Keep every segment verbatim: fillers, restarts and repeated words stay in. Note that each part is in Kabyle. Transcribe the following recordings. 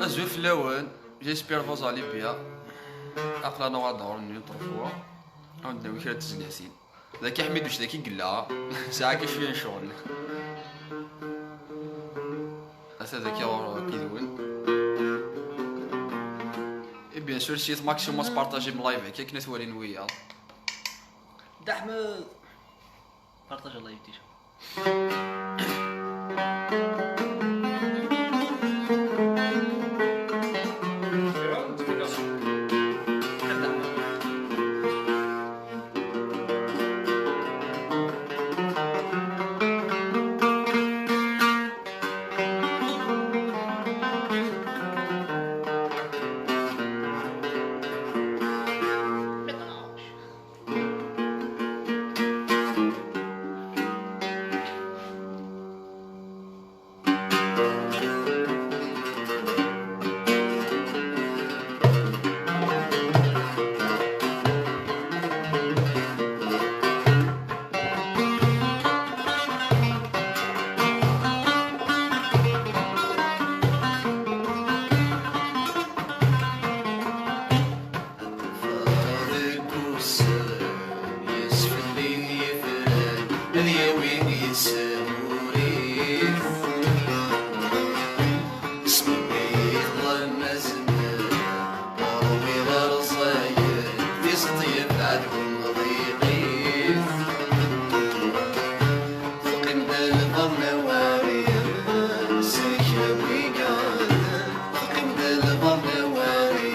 Azul fell-awen, j'espère vous allez bien. Aql-aneɣ ad d-ɣren une autre fois. Ad d-nawi kra n tezlatin. Daki Ḥmiduc daki yella. Sɛa kan cwiya n ccɣel. Ata daki ɣur-, akked-wen. Et bien sûr, essayez maximum ad tpartajim live-agi akken ad t-walin wiyaḍ. Dda Ḥmed! Partage live déjà. Deg ussan yesfellin yefran, ad yawi yis-m urif. Smenyafeɣ azmel, ṛwiɣ rẓayen, tiẓeṭ yebɛed wemḍiq-is. Teqqim-d lberna wari, s kra n wiyaḍ. Teqqim-d lberna wari,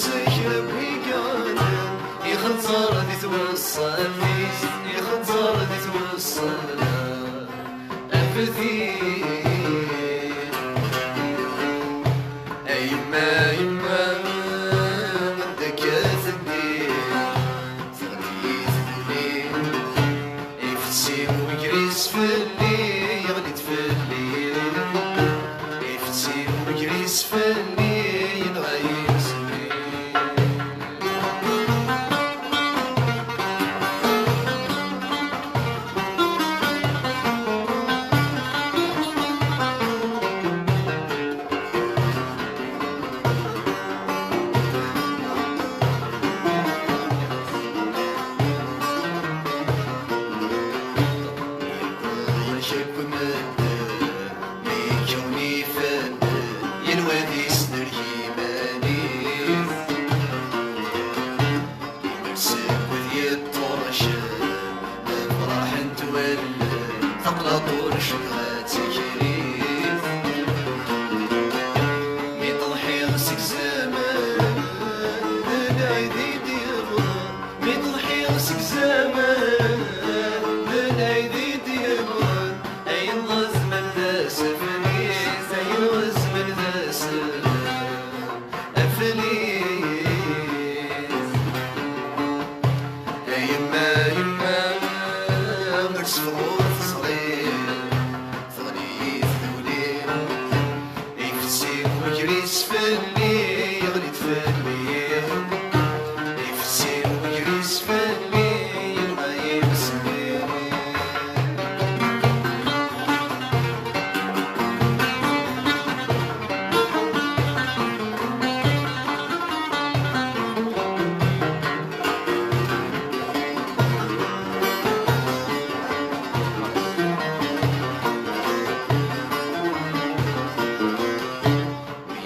s kra n wiyaḍ. Ixeẓẓer di twaṣṣalt-is, ixeẓẓer di twaṣṣalt. Afti. A yemma, a yemma, anda akka teddid? Teɣli tduli, ifetti wegris fell-i, yeɣli-d fell-i. Ifetti wegris fell-i, yenɣa-yi usemmiḍ. Yak akk medden mi kkawen ifadden, yal wa ad isderk iman-is. Imer seg wid yeṭṭurcen, afraḥ n twallen, taqlaṭ ur cebha d tikrit. Mi ḍḥiɣ seg zaman, d lɛid i d-yeḍran. Mi ḍḥiɣ seg zaman, d lɛid i d-yeḍran. Ayen ɣezmen d aseflis, ayen ɣezmen d aseflis. Aflis. A yemma, a yemma, ur sefɣur teẓri, teɣli tduli. Ifetti wegris fell-i, yeɣli-d fell-i. Ifetti wegris fell-i, yenɣa-yi usemmiḍ.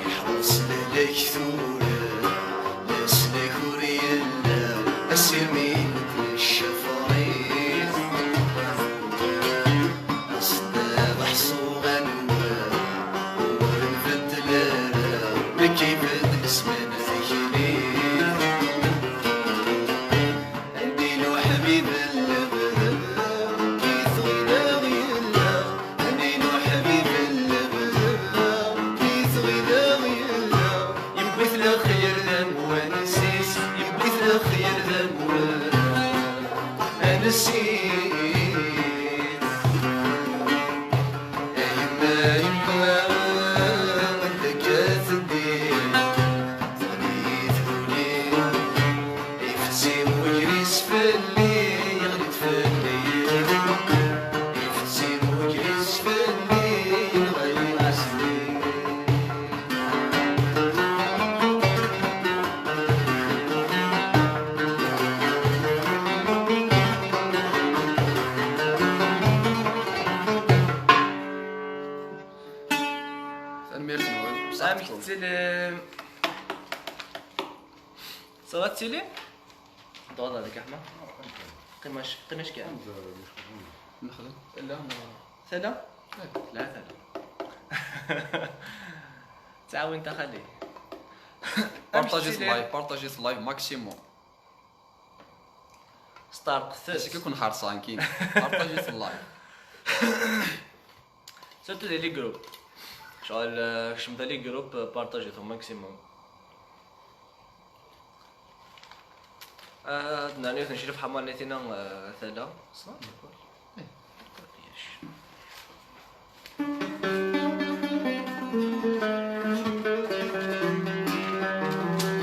Yeḥreṣ lehlak tura, leslak ur yelli, asirem-inek ccafṛit. Aṣeddaḍ ḥṣu anwa, ur nbeddel ara, nekk ibedd nesmen tikli. Anda yella uḥbib n lebda, i tɣileḍ yella? Anda yella uḥbib n lebda, i tɣileḍ yella? Yewwi-t lexyal d amwanes-is, yewwi-t lexyal d amwanes-is. A yemma, a yemma, anda akka teddi? Teɣli tduli, ifetti wegris fell-i, yeɣli-d fell-i. Ifetti wegris fell-i, yenɣa-yi usemmiḍ. Amek tettilim? Ça va, tettilim? Dɣa deg ḥma. Qimac, qimac kan. Nexdem. La, ma. Tala? La, tala. Ttɛawint a xali. Amek Partagez tettilim? Live, partagez live maximum. Steṛqet-t. Acu i ken-ḥerṣen kin? Partagez live. Surtout di les groupes. Ccɣel, euh, kcem di les groupes, euh, partagez-t au maximum. Euh, ad nernu yiwet n Crif Ḥamani tina, euh, tala. Ṣṣan, d'accord. Eh, d'accord, yes.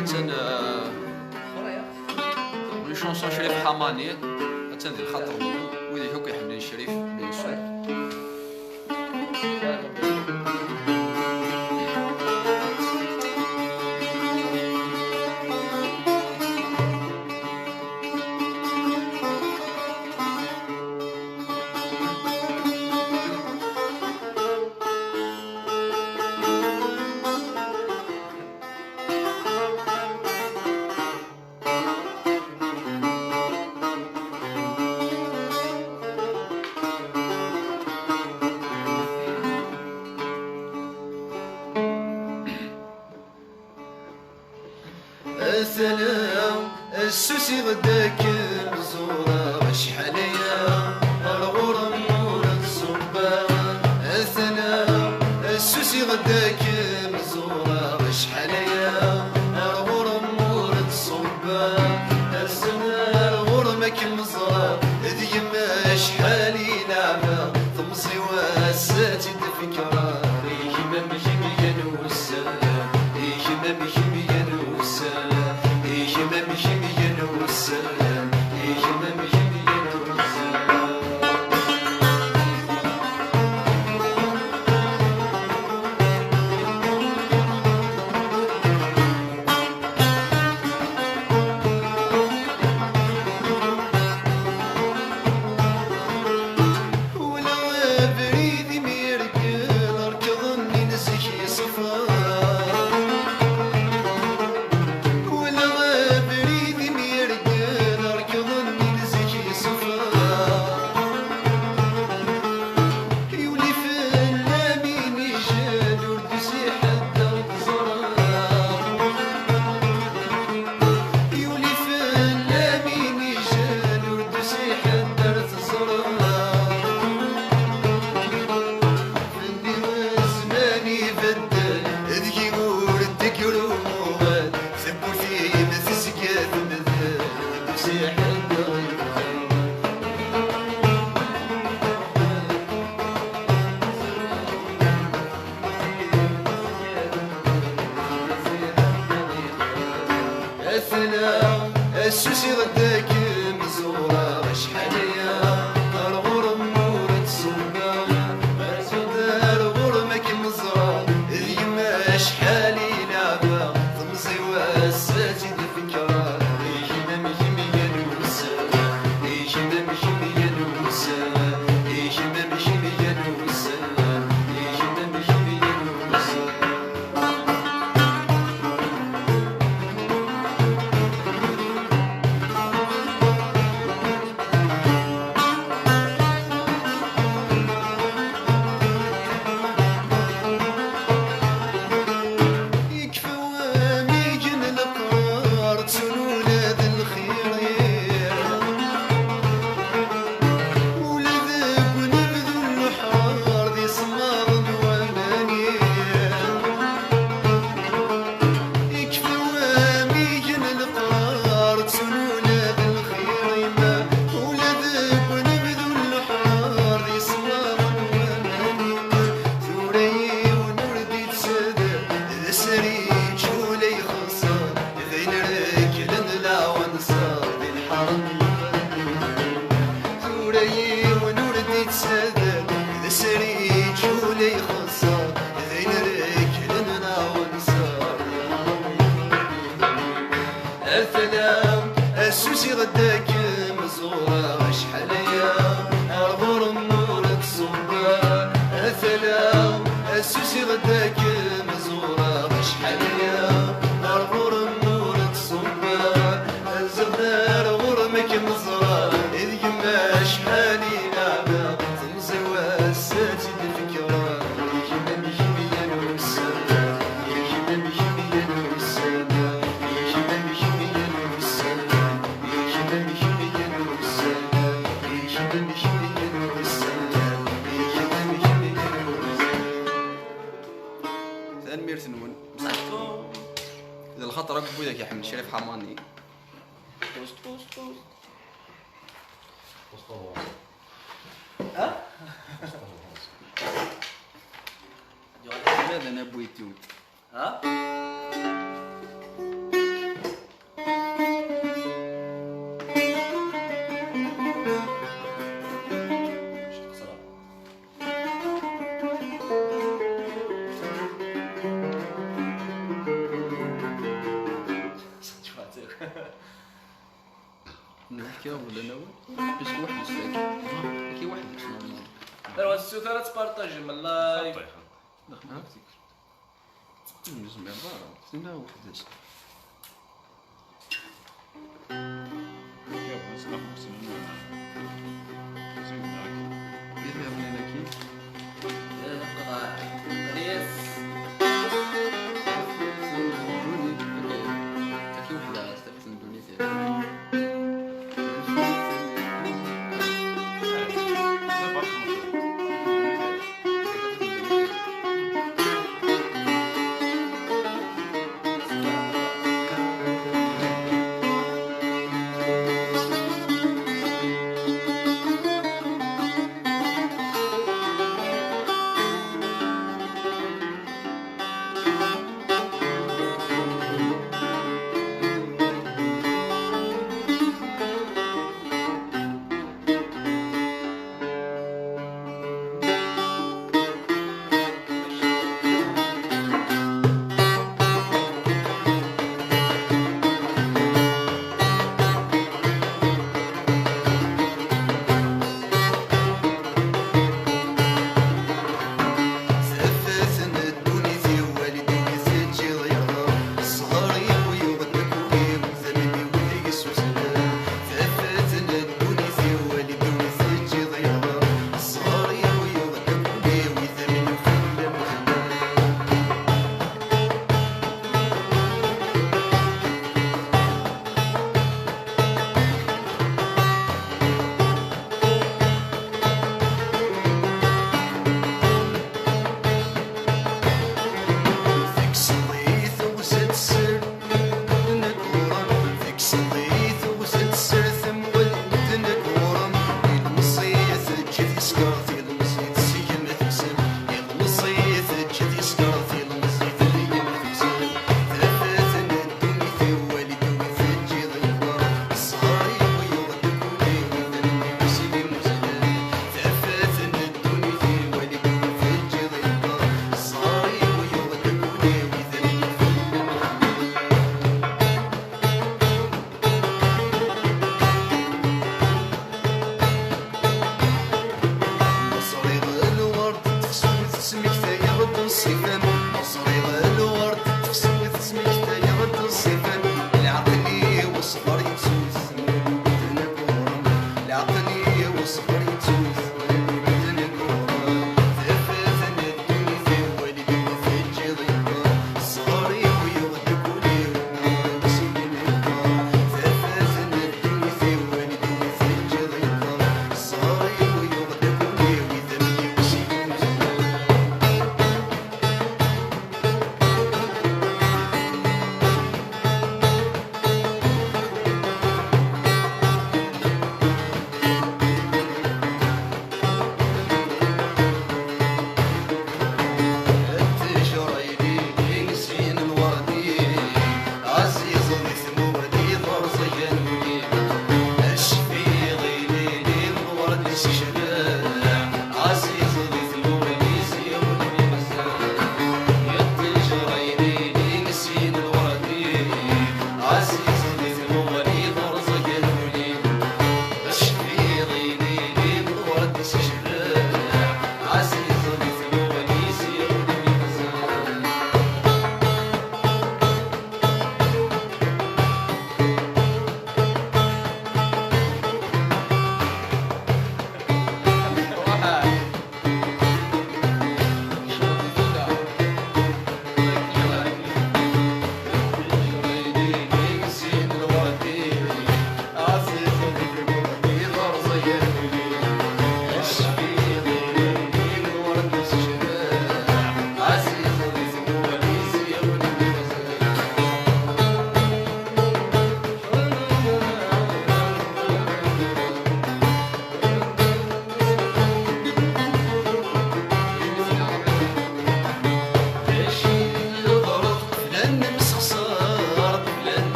Attan, euh, une chanson Crif Ḥamani. Attan di lxaṭer-nwen, wid akk iḥemmlen Crif, bien sûr. Asala, assusiɣ-d akken ẓureɣ acḥal aya ar ɣur-m ur d-ṣubbeɣ. Asala, assusiɣ-d akken ẓureɣ acḥal aya ar ɣur-m ur d-ṣubbeɣ. Ass-n ar ɣur-m akken ẓreɣ d yemma acḥal i leɛbeɣ. Temẓi wass ad tt-id-fekreɣ. I kemm amek i m-gan wussan? I kemm amek i m-gan wussan? I kemm amek i m-gan wussan? I kemm amek i m-gan wussan? Walaɣ abrid imir deg lerkeḍ-nni n zik yeṣfa. Walaɣ abrid imir deg lerkeḍ-nni n zik yeṣfa. Yuli fell-am inijel ur d-tusi ḥedd ad t-teẓreḍ. Yuli fell-am inijel ur d-tusi ḥedd ad t-teẓreḍ. Fell-i zzman ibeddel, deg-i ur d-teggri umuɣal. Tawwurt-im tezga temdel, ur d-tusi ḥedd ɣer-i. Atla, assusiɣ-d akken ẓureɣ acḥal aya ar ɣur-m ur d-ṣubbeɣ. Ar ɣur-m akken ẓreɣ d yemma acḥal i leɛbeɣ. Temẓi wass ad tt-id-fekreɣ. I kemm amek i m-gan wussan? I kemm amek i m-gan wussan? I kemm amek i m-gan wussan? I kemm amek i m-gan wussan? Yekfa wamig n leqrar, ttun ula d lxir. Ula deg unebdu n leḥrar d isemmaḍen waman. Yekfa wamig n leqrar, ttun ula d lxir. Ula deg unebdu n leḥrar d isemmaḍen waman. Tura yiwen ur d-yettadal, d asriǧ ula yexṣer, d ayen reklen lawenṣer di lḥerm. Tura yiwen ur d-yettadal, d asriǧ ula yexṣer, d ayen reklen lawenṣer. Atla, assusiɣ-d akken ẓureɣ acḥal aya ar ɣur-m ur d-ṣubbeɣ. Atla, assusiɣ-d akken ẓureɣ Tanemmirt-nwen. D lxaṭer akk n widak iḥemmel Crif Ḥamani. Hada n abwitu. Ha? Nḥekki ula n awal. Parce que weḥd-s tagi. Akka weḥd-s, normal. Ar wa tessuter ad tpartajem live. Ur nezmir ara. Tinna weḥd-s. Di tiɣmi dagi. Akka weḥd-s.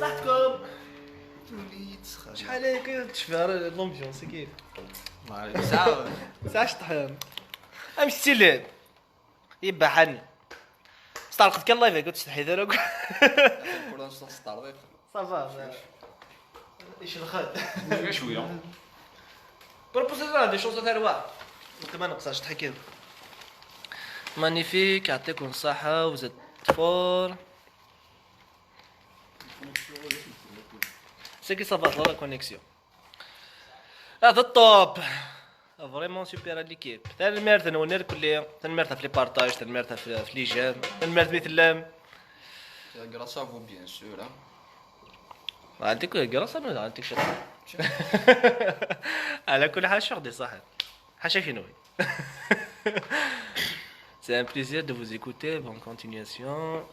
صحتكم. شحال هكا تشفى لومبيونس كيف؟ ما عليك. ساعة. ساعة شطحان. امشي سيلين. يبا حني. استعرقت كان لايف، قلت استحيت انا. كل نص تاع التعريق. صافا. ايش الخد؟ شوية. بروبوزي لنا دي شونسون تاع الواحد. كما نقصاش تحكي. مانيفيك، يعطيكم الصحة، vous êtes forts. C'est que ça va, la connexion. هذا الطوب. Vraiment super l'équipe. Tanemmirt-nwen irkelli. Tanemmirt ɣef les partages, tanemmirt ɣef, ɣef les j'aime, tanemmirt mi tellam. Grâce à vous, bien sûr, hein. عندك grâce à nous, عندك شي. على كل حال، شو غادي صاحب؟ حاشا كي نوي. C'est un plaisir de vous écouter. Bonne continuation.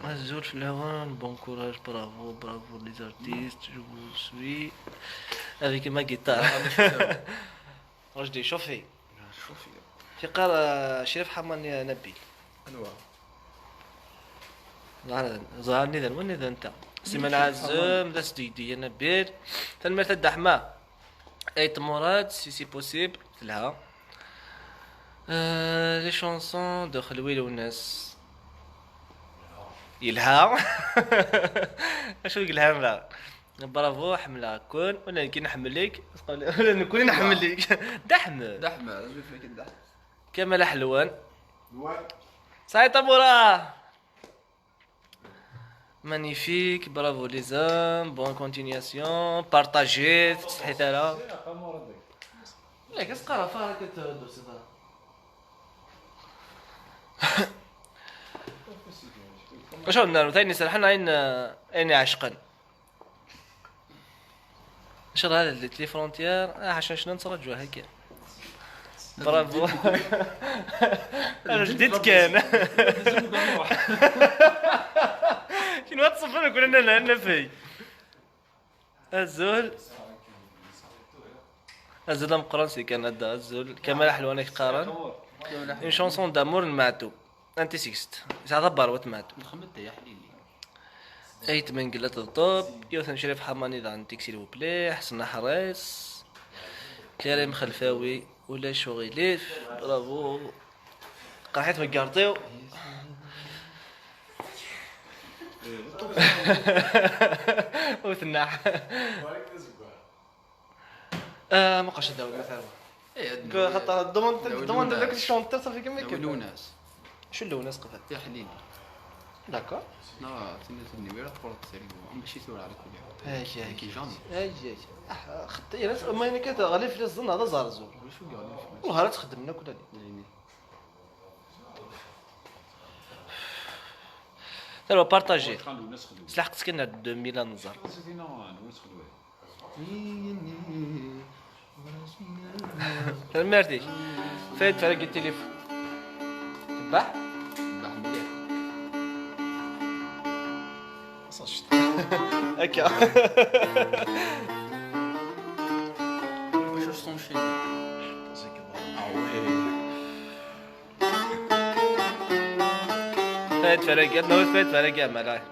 Azul fell-awen, bon courage, bravo, bravo les artistes, je vous suis avec ma guitare. راجلي شوفي. شوفي. تيقرا شريف حماني نبيل. انواع. ظهرني ذا وين ذا انت؟ سيمان عزام، ذا سديدي نبيل. تنميرت الدحمة. ايت مراد، si c'est possible، تلها. آه، les chansons de خلوي لوناس. يلها. اشو يقول لها؟ برافو، حملة كون، ولا كي نحملك، ولا نكون نحملك. دحم. دحم، لازم فيك الدحم. كمال حلوان. صاي طابورة. Magnifique, bravo les hommes, bonne continuation, partagez, تستحي ثارة. Yak, as-qqareɣ, ɣef ara k-d-tusiḍ ara. Acu n nernu? Ayen iserḥen, ayen, ayen iɛecqen. Acu ara d les frontières? Ah, ḥaca cna nettṛaǧu akka. Bravo. Ldit kan. Kenwi ad tṣebbem, nekni ad nafeg. Azul. Azul ameqqran si Kanada, azul. Kamal Aḥelwan ak-qqaren. Une chanson d'amour n Maɛtub. Anti seg-s? Yesɛa taberwat Maɛtub. Nxemmem-d ay aḥlili. Ayt Mengellat d Ṭub, yiwet n Crif Ḥamani daɣen, tik s'il vous plaît, Ḥsen Aḥris, Karim Xelfawi, ulac uɣilif, bravo. Qerḥit tmeggerṭ-iw. Ur tennaḥ. Ah, ma qas ad d-awiḍ مثلا. Xaṭer demande, demande lak tcunṭer, صافي كما كان. Lewnas. شو اللوناس قبل؟ يا حليلي. D'accord. لا، تني تني ويرا تقول تسري. أما شي ثور على كل يوم. هاي، هاي. كي جامي. هاي، هاي. آه، خطي، لا، ما أنا كنت غالي في الزن، هذا زار زور. وشو قال؟ والله راه تخدم لنا كل هذه. يعني. ترى بارطاجي. سلاح قتكنا deux mille نزار. Merci. Faites faire le téléphone. Bah. Bah, bien. Ça, je... Ok. Moi, je sens chez lui. Ah ouais. Faites faire le gars, non, faites faire le gars, malade.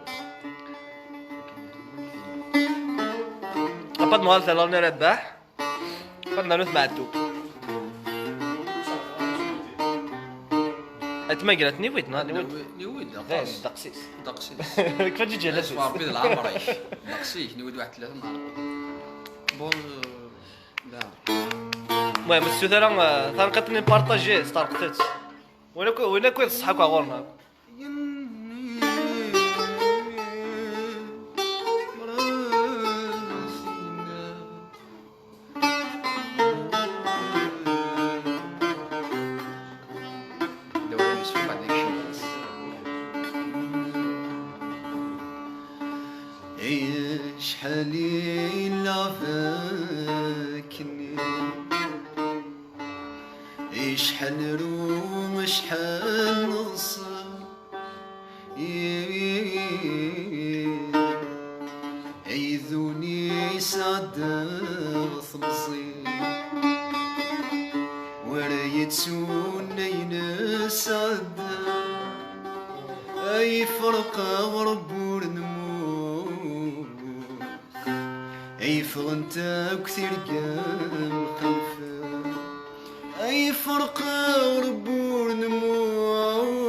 Après, moi, c'est l'honneur de bah. Fad nernu tmeɛdu. Atmagra-t niwid, neɣ niwid? Niwid, niwid, aṭas. Ddeqs-is. Ddeqs-is. Kfa ǧiǧi la sis. Rebbi d leɛmer-ik. Ddeqs-ik, niwid waḥed tlata nehar. Bon, euh, da. المهم, السوت راه, آه, تنقطني بارطاجي, استرقطت. وين كو-, وين كو الصحة كوا غورنا؟ شحال يلعب كني، شحال نروم، شحال نغصب. Ayduni sɛeddaɣ temẓi, wara yettun ayen sɛeddaɣ, ay ferqeɣ Rebbi ur nemmut. Ay ffɣent akk tirga mxalfent, ay ferqeɣ Rebbi ur nemmut.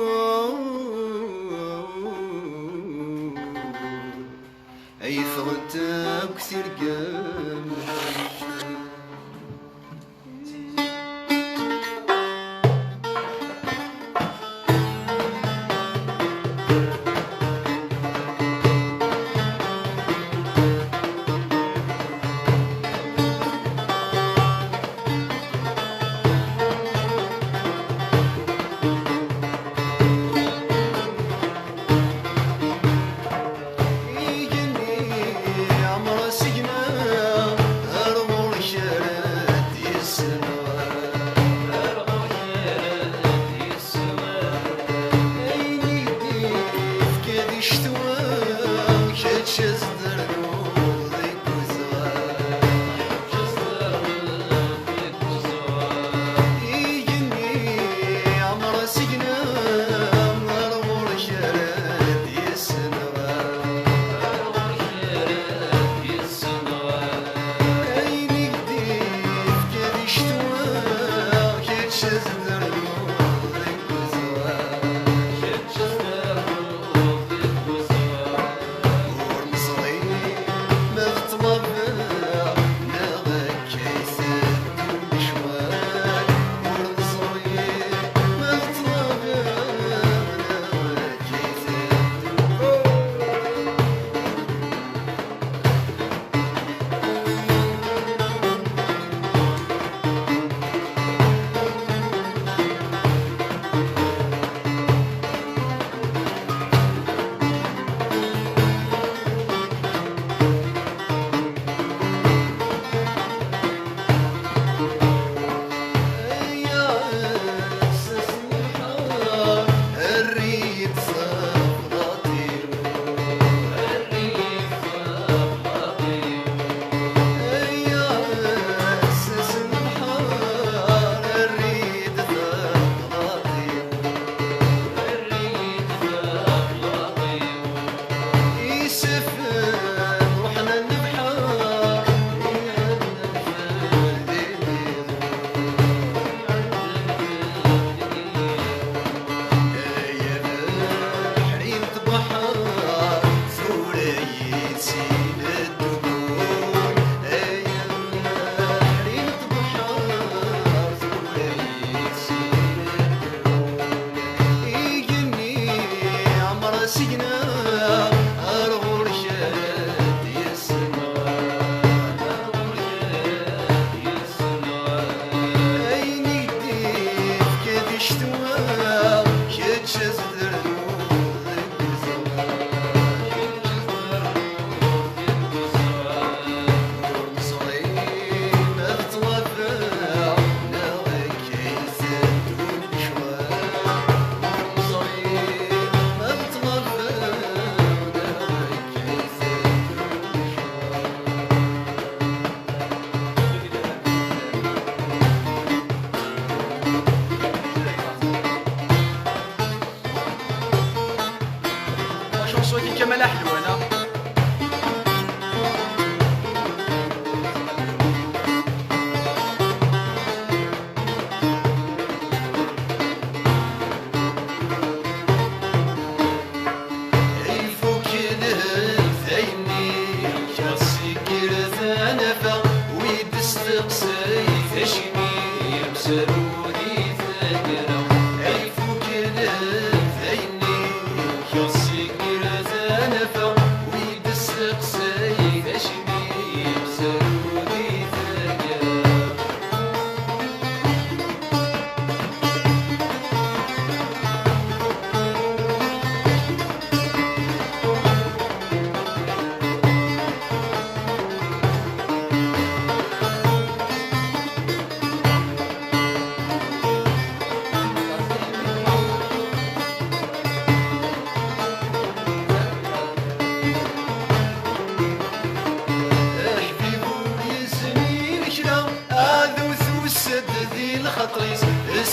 Ay ffɣent akk tirga mxalfent.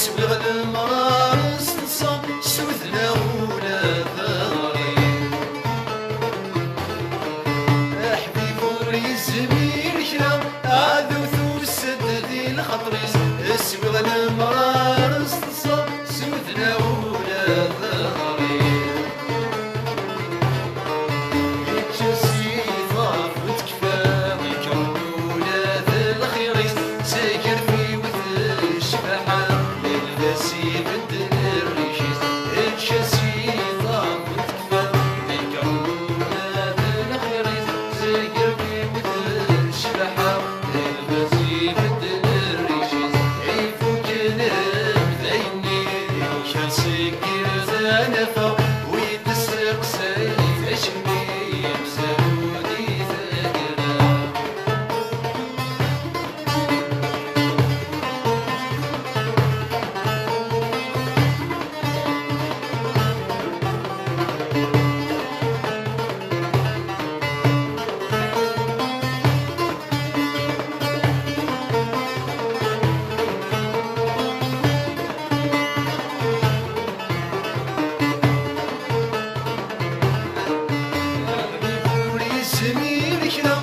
Swiɣ lemrar s teṣṣa, s tutla ula d aɣrib. Aḥbib ur yezmir kra, ɛadu tusa-d di lxaṭer-is. Swiɣ lemrar s teṣṣa, s tutla ula d aɣrib. Yečča si ḍaf u tekfa, ikrem ula d lxir-is. Seg rrif iwet ccbaḥa, lbas ibeddel rric-is. Yečča si ḍaf u tekfa, ikrem ula d lxir-is. Seg rrif iwet ccbaḥa, lbas ibeddel rric-is. Ifuk lhem d ayenni, ikres seg irza nafa, wi d-tesseqsay acemmi, yemsaru di taggara. Ur yesmir kra,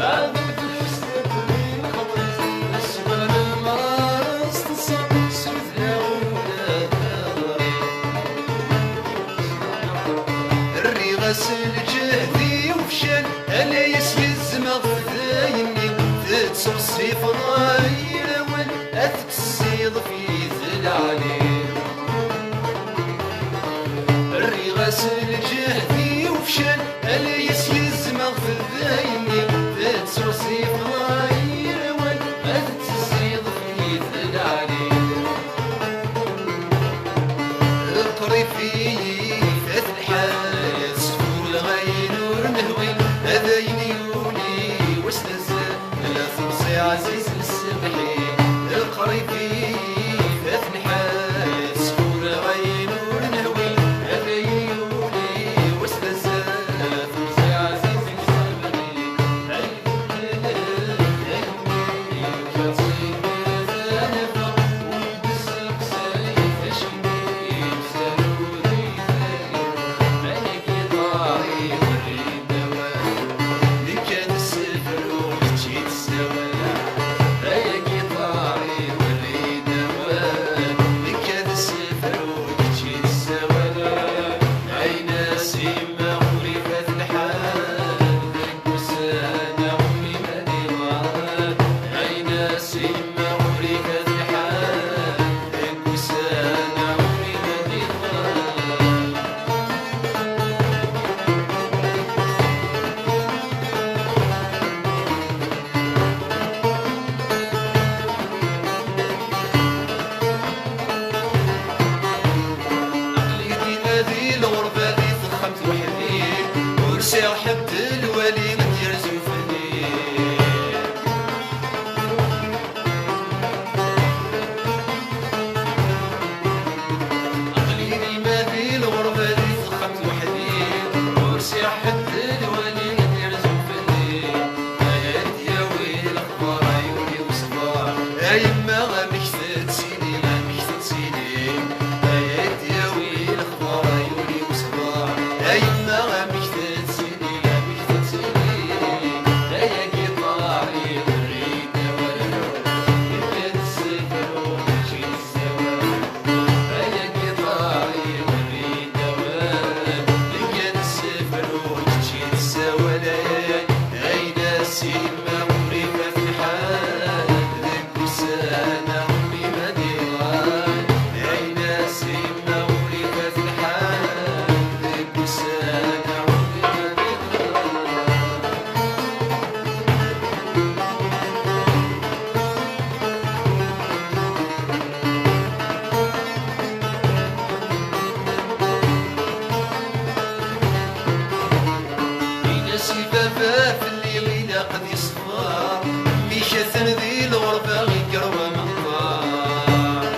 ɛad ur tefsed di lxaṭer-is. Asma lemrar s teṣṣa, s tutla ula d aɣrib. Rriɣ-as lǧehd i ufcan, ala yas gezmeɣ-t d ayenni. Tettṣeṣṣifeḍ ay lawan, ad tettezziḍ fi tlaɛli. Rriɣ-as lǧehd i ufcan, ala yas gezmeɣ-t d ayenni. Tettṣeṣṣifeḍ ay lawan, ad tettezziḍ fi tlaɛli. Qrib i yifat lḥal, ad sfureɣ ayen ur nehwi, ad ayen yuli wass d azal, la temẓi ɛziz msemḥi. Qrib i yifat lḥal, ad sfureɣ ayen ur nehwi, ad ayen yuli wass d azal, la temẓi ɛziz msemḥi. Aql-i dima di lɣerba, di texxamt weḥd-i, ur sɛiɣ ḥedd lwali ad d-yerzu fell-i. Aql-i dima di lɣerba, di texxamt weḥd-i, ur sɛiɣ ḥedd lwali ad d-yerzu fell-i. Ay ad d-yawi lexbar, ay ul-iw ṣṣber, a yemma amek tettili, amek tettili. Ay ad d-yawi lexbar, ay ul-iw ṣṣber, a yemma amek tettili. Ini-as i baba fell-i ilaq ad yeṣber, mmi-k atan di lɣerba, iger wamenṭar.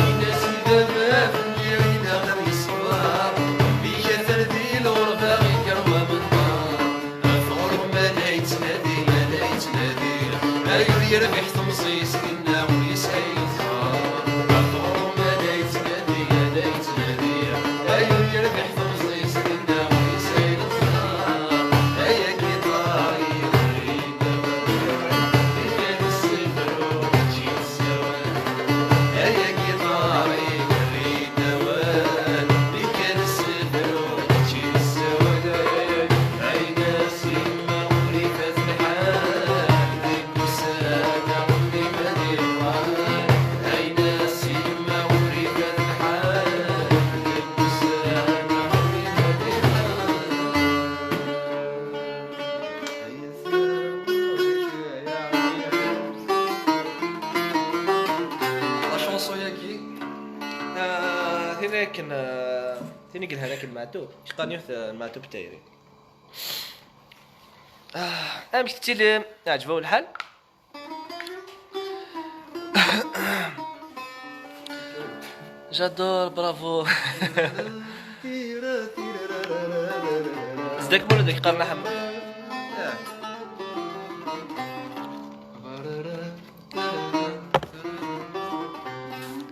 Ini-as i baba fell-i ilaq ad yeṣber, mmi-k atan di lɣerba, iger wamenṭar. Ɣef ɣur-m ala yettnadi. Yerbeḥ temẓi-s dinna ur yesɛi lexxer. Ɣef uɣrum ala yettnadi, ala yettnadi. Ay yerbeḥ temẓi-s dinna ur yesɛi lexxer. Ay agiṭar iɣer-iyi-d awal. Ikan ssifru mačči yessawal. Ay agiṭar iɣer-iyi-d awal. Ikan ssifru mačči yessawal. Ay, ay, ay, ay. Ay, ay, ay. La chanson-agi, ah, tin akken, ah, tin i yelhan akken Maɛtub. Yeqqar yiwet, ah, Maɛtub Tayri. Ah, amek tettilim? Iɛǧeb-awen lḥal? J'adore, bravo. Zdak Mulud i yeqqaren Aḥemmed.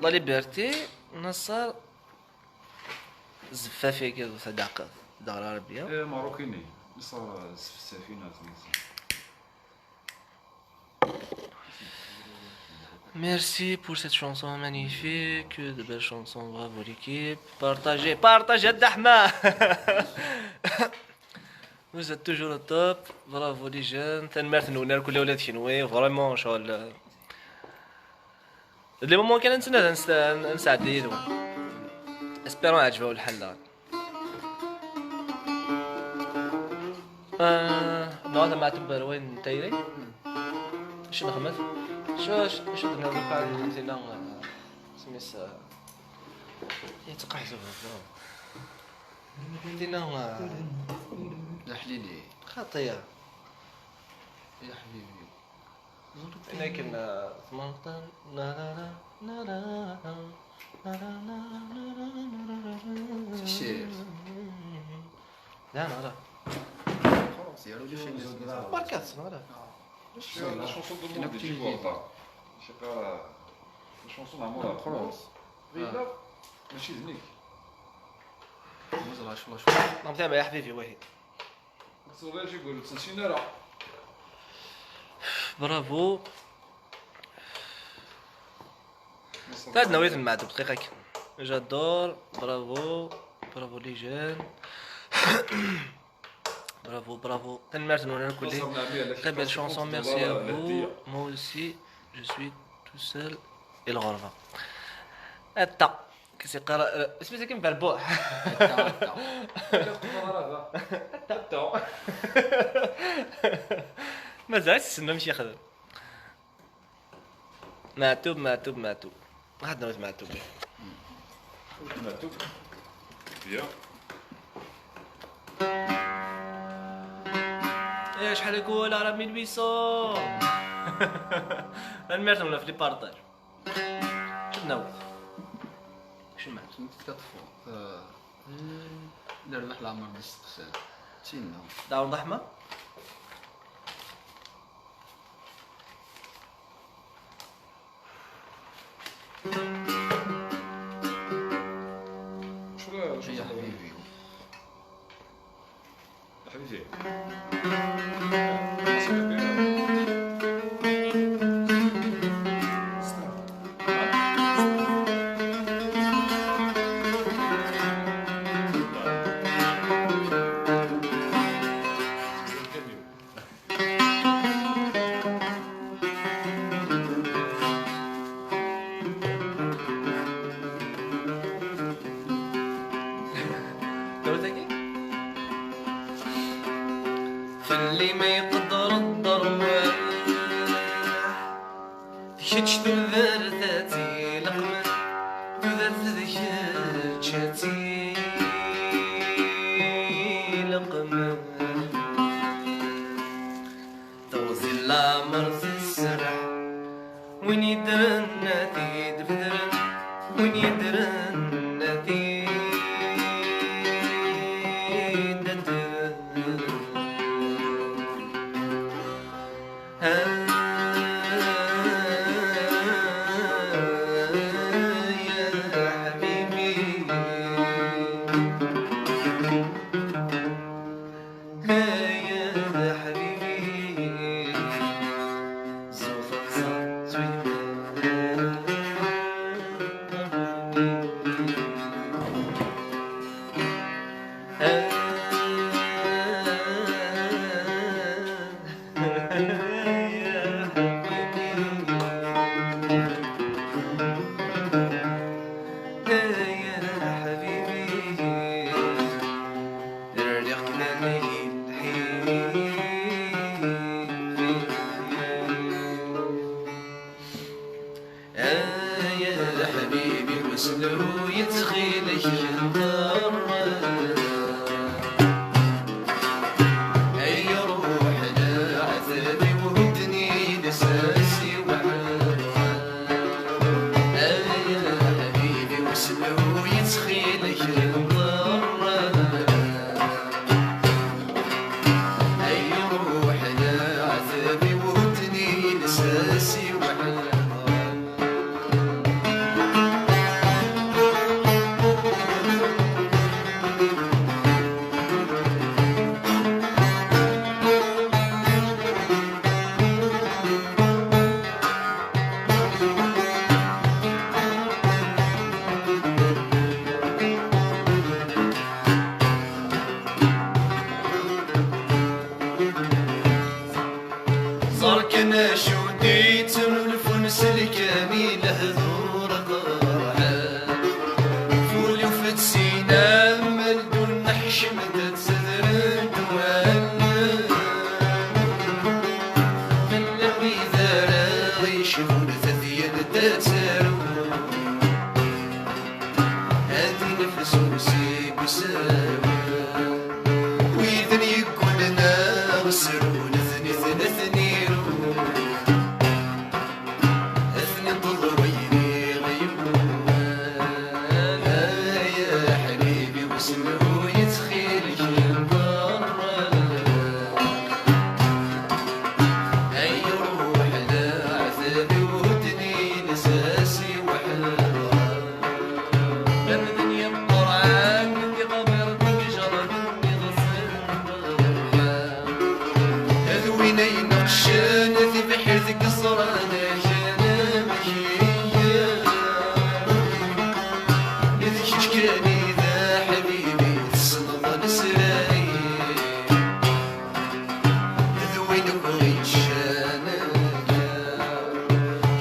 La Liberté, Nasser, Zeffaf-agi d tadaqqet, d Ɛrabya. Eh, Marokini, Nasser Zeffaf-agi. Merci pour cette chanson magnifique, de belles chansons, bravo l'équipe. Partagez, partagez, a Dda Ḥma. Vous êtes toujours au top, bravo les jeunes. Tanemmirt-nwen irkelli ula d kenwi, vraiment, ccɣel. D les moments kan ad nettnadi ad nest-, ad nesɛeddi yid-wen. Espérons iɛǧeb-awen lḥal daɣen. Ah, nɛawed ad nɛetteb ar wayen n tayri. Acu nexmet? Acu, acu, acu d-nniḍ lqaɛa nexmet dinna, ah, isem-is, ah, yettqaḥ zuba. Dinna, ah, d aḥlili. Xaṭi. Ya ḥbibi. Akken, ah, tmenṭen. Tessirt. لا، لا، لا. خلاص، يا رجل، شنو اسمه؟ بركات، لا، لا. La chanson de monde يجيبوا الدار. شي قرا. La chanson نعملها خلاص. غير لا، ماشي ذنيك. مزرعة، شو، شو. نعم، تابع يا حبيبي، وهي. Bravo. T'as نويت المعدو دقيقة كي. J'adore. Bravo. Bravo les jeunes. Bravo, bravo. Tanemmirt-nwen irkelli. Très belle chanson, merci à vous. Moi aussi, je suis tout seul. الغربة. أتا. كيسيقرا، آه، اسمي ساكن بربوح. أتا، أتا. لا، قمر هذا. أتا. أتا. مازال تسنى مش يخدم. معتوب، معتوب، معتوب. واحد نوت معتوب. معتوب. يا. إيه، شحال نقول راه mille huit cents. الميرت ولا في لي بارطاج. شد ناوي. شمعت. كتطفو. آه. لا، لا، العمر ديال ست سنين. تينا. داون الرحمة. شو، شو يا حبيبي. حبيبي. Fell-i ma yeqder ddrew, d kečč tudert ad tileqmen, tudert d kečč ad tileqmen. Teɣzi n leɛmer tesserreḥ, win yeddren ad t-id-bedren, win yeddren ad t-id-bedren. Slu yettxil-k, nḍerr. Ay ruḥ leɛtab-iw, hudden-i lsas-iw. Ay aḥbib-iw, slu yettxil-k, nḍerr. Ay ruḥ leɛtab-iw, hudden-i lsas-iw. Ẓer kan acu d-yettunulfun s lkam i lehdur qerḥen. Fulufet sina, ma ldun ḥecmen-d ad tedrent wallen. Llan wid ara yecbun tadyant ad tarew. Ad d-nefsu seg usawen. Widen yeggullen aɣ srun, ad ten-, ad ten-iru. Ad ten-iṭṭeḍ wayen i ɣ-yewwan. Ay aḥbib-iw, slu yettxil-k, nḍerr. Ay ruḥ leɛtab-iw, hudden-i lsas-iw. Amdan yeqqur ɛemmed iɣaber deg ijerrben iḍessen. D win ay ineqqcen tibḥirt deg iẓran kan amek iga. D kečč kan i d aḥbib-i tessneḍ lesrar-i. D win akk yeččan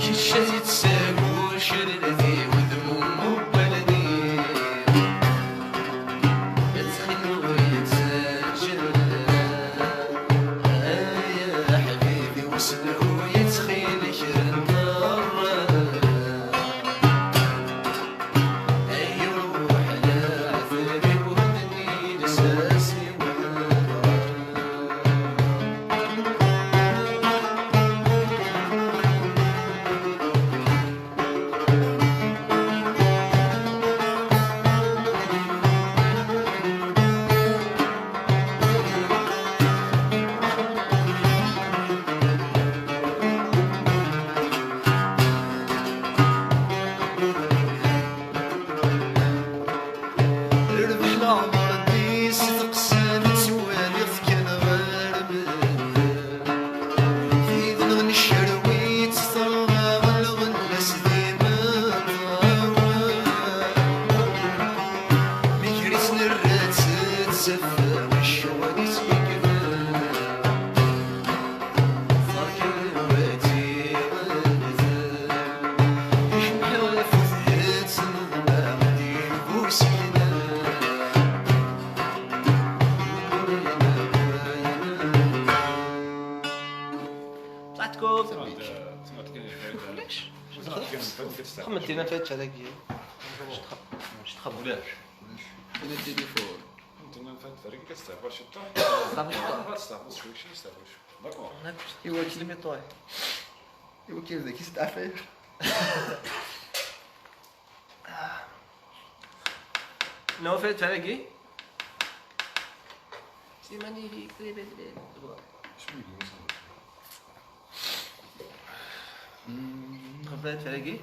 kečč ad yettsagu crerdi wudem umubbalni. Ttxil ur yettaǧǧa. Ay aḥbib-iw, slu yettxil-k, nḍerr. Ay ruḥ leɛtab-iw, hudden-i lsas-iw. Rrbeḥ leɛmer-nni si teqsam ttwaliɣ-t kan ɣer medden. Tid-nneɣ necrew-itt terɣa lɣella-s d imeṭṭawen. Mi gar-iten rrat-tt taffa, ccɣel-is yekbel. Ṭṭaṭkum. Xemmemt dinna fayt tagi. Ulac. Dinna tilifu. Dinna fayt tagi, kesteɛfa ciṭṭaḥ. Kesteɛfa ciṭṭaḥ. Kesteɛfa ciṭṭaḥ. D'accord. Iwakken mi ṭuḥ. Iwakken deg-s d affaire. Nufel tagi. Slimani hi qrib ad. Qeblet tagi.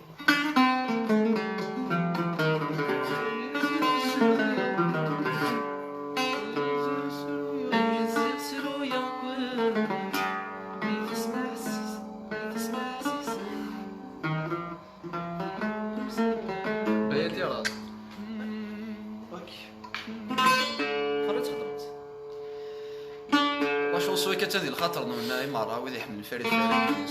Ay, ad iras. Ok. Xerri txedmeḍ. Wacu s wakka d lxaṭer n wenna i merra wid iḥemmlen Farid Farid.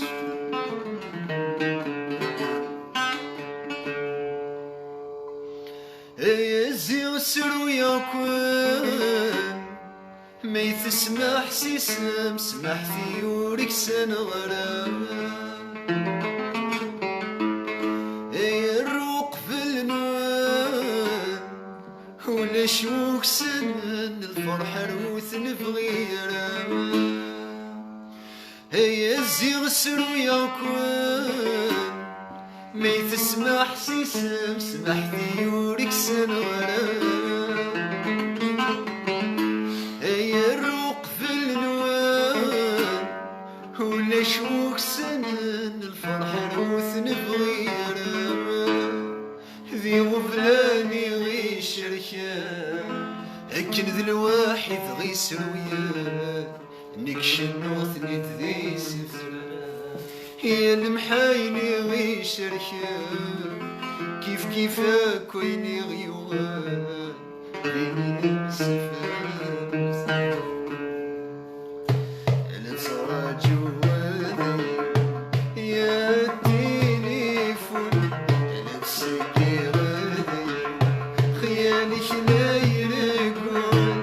Ay, azzi, sru yakk. Ma i tesmeḥ s isem, smeḥ-iyi ur ksaneɣ ara. Ay, rru qbel n Kksen lferḥ ur t-nebɣi ara. Ay ziɣ sruyeɣ-ken, ma i tesmeḥsisem, smeḥt-iyi ur kksen ara. Ay arru qbel-nwen, ulac uksanen, lferḥ ur t-nebɣi ara. D iɣeblan i ɣ-icerken, akken d lwaḥid ɣ-isruyen, nekk cennuɣ-ten-id di isefra. Ya lemḥayen i ɣ-icerken, kif kif akk ayen i ɣ-yuɣen, d ayen i nemsefra. Nettraǧu ad yettilifun, nettseggir ad xyal-ik la ireggul.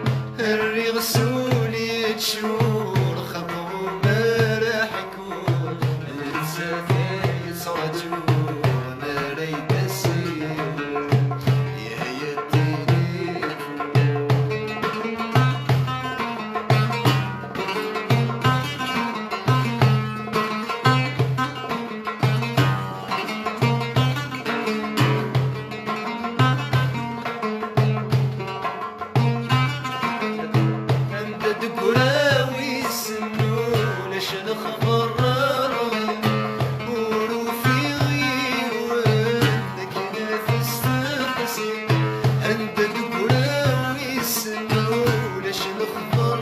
Rriɣ s ul yeččur, xaṭer ur ara ḥekkun, nettat ay yettraǧu mi ara d-tasiwel. Ya yettilifun. Anda deg uraw-is ulac lexbar, ur ufiɣ yiwen akken ad t-isteqsi. Anda deg uraw-is ulac lexbar,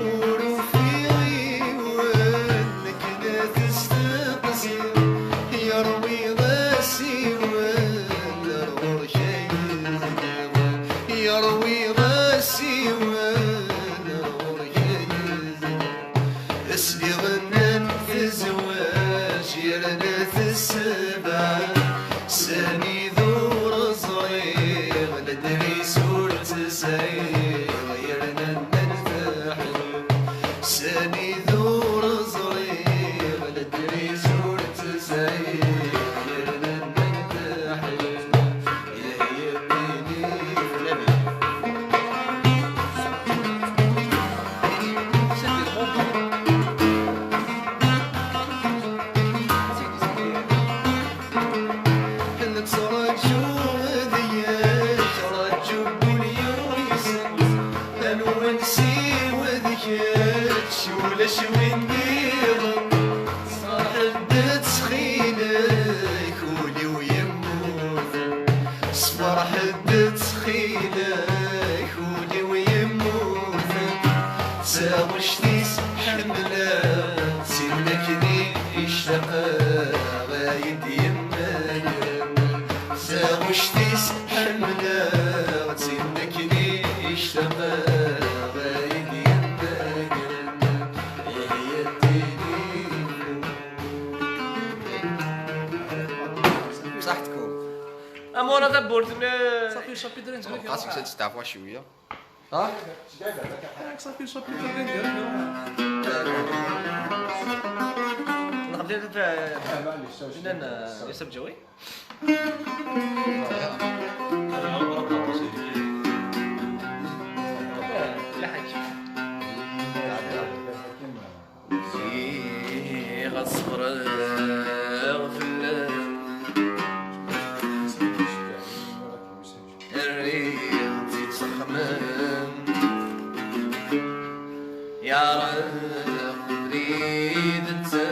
ur ufiɣ yiwen akken ad t-isteqsi. Yerwi asiwel ar ɣur-k ay Yerwi asiwel ɣur-k ay Sliɣ nnan tezweǧ yerna tessebɛed. Sani d ur ẓriɣ, ladris ur tt-sɛiɣ, yerna nnan teḥbes. Sani d ur ẓriɣ, ladris ur tt-sɛiɣ, yerna nnan teḥbes. Yah, yah, yah. Nettraǧu ad yettṛaǧu wul yuysen, anwa nsiw d kečč, ulac win nniḍen. Sferḥ-d ttxil-k, ul-iw yemmut. Sferḥ-d ttxil-k, ul-iw yemmut. D taɣect-is ḥemmleɣ, d tin akken i ictaqeɣ, ay d-yemmagren. D taɣect-is ḥemmleɣ, d tin akken i ictaqeɣ, ay d-yemmagren. Ihi ad tili. بصحتكم. أمورة ذبورت ال- صافي، شابيتر انت خاصك تستعفى شوية. ها؟ صافي، شابيتر انت. نقدر نسب جوي؟ لا حاجة. Ziɣ ad ṣebreɣ fell-am. Rriɣ-tt-id s axemmem. Yeɛreq ubrid netta.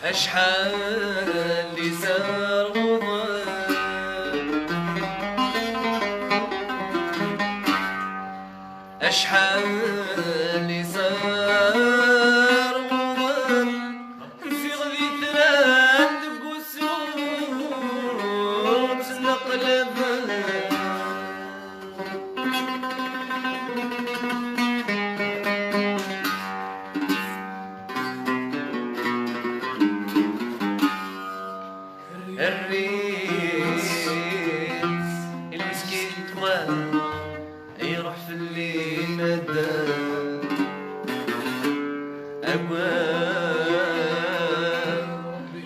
Acḥal i s-rɣuḍen. Acḥal i s-rɣuḍen. Nsiɣ di tran deg wusu ttneqlaben. Rriɣ-tt i lmeskin twal. Iruḥ fell-i nadam. Agad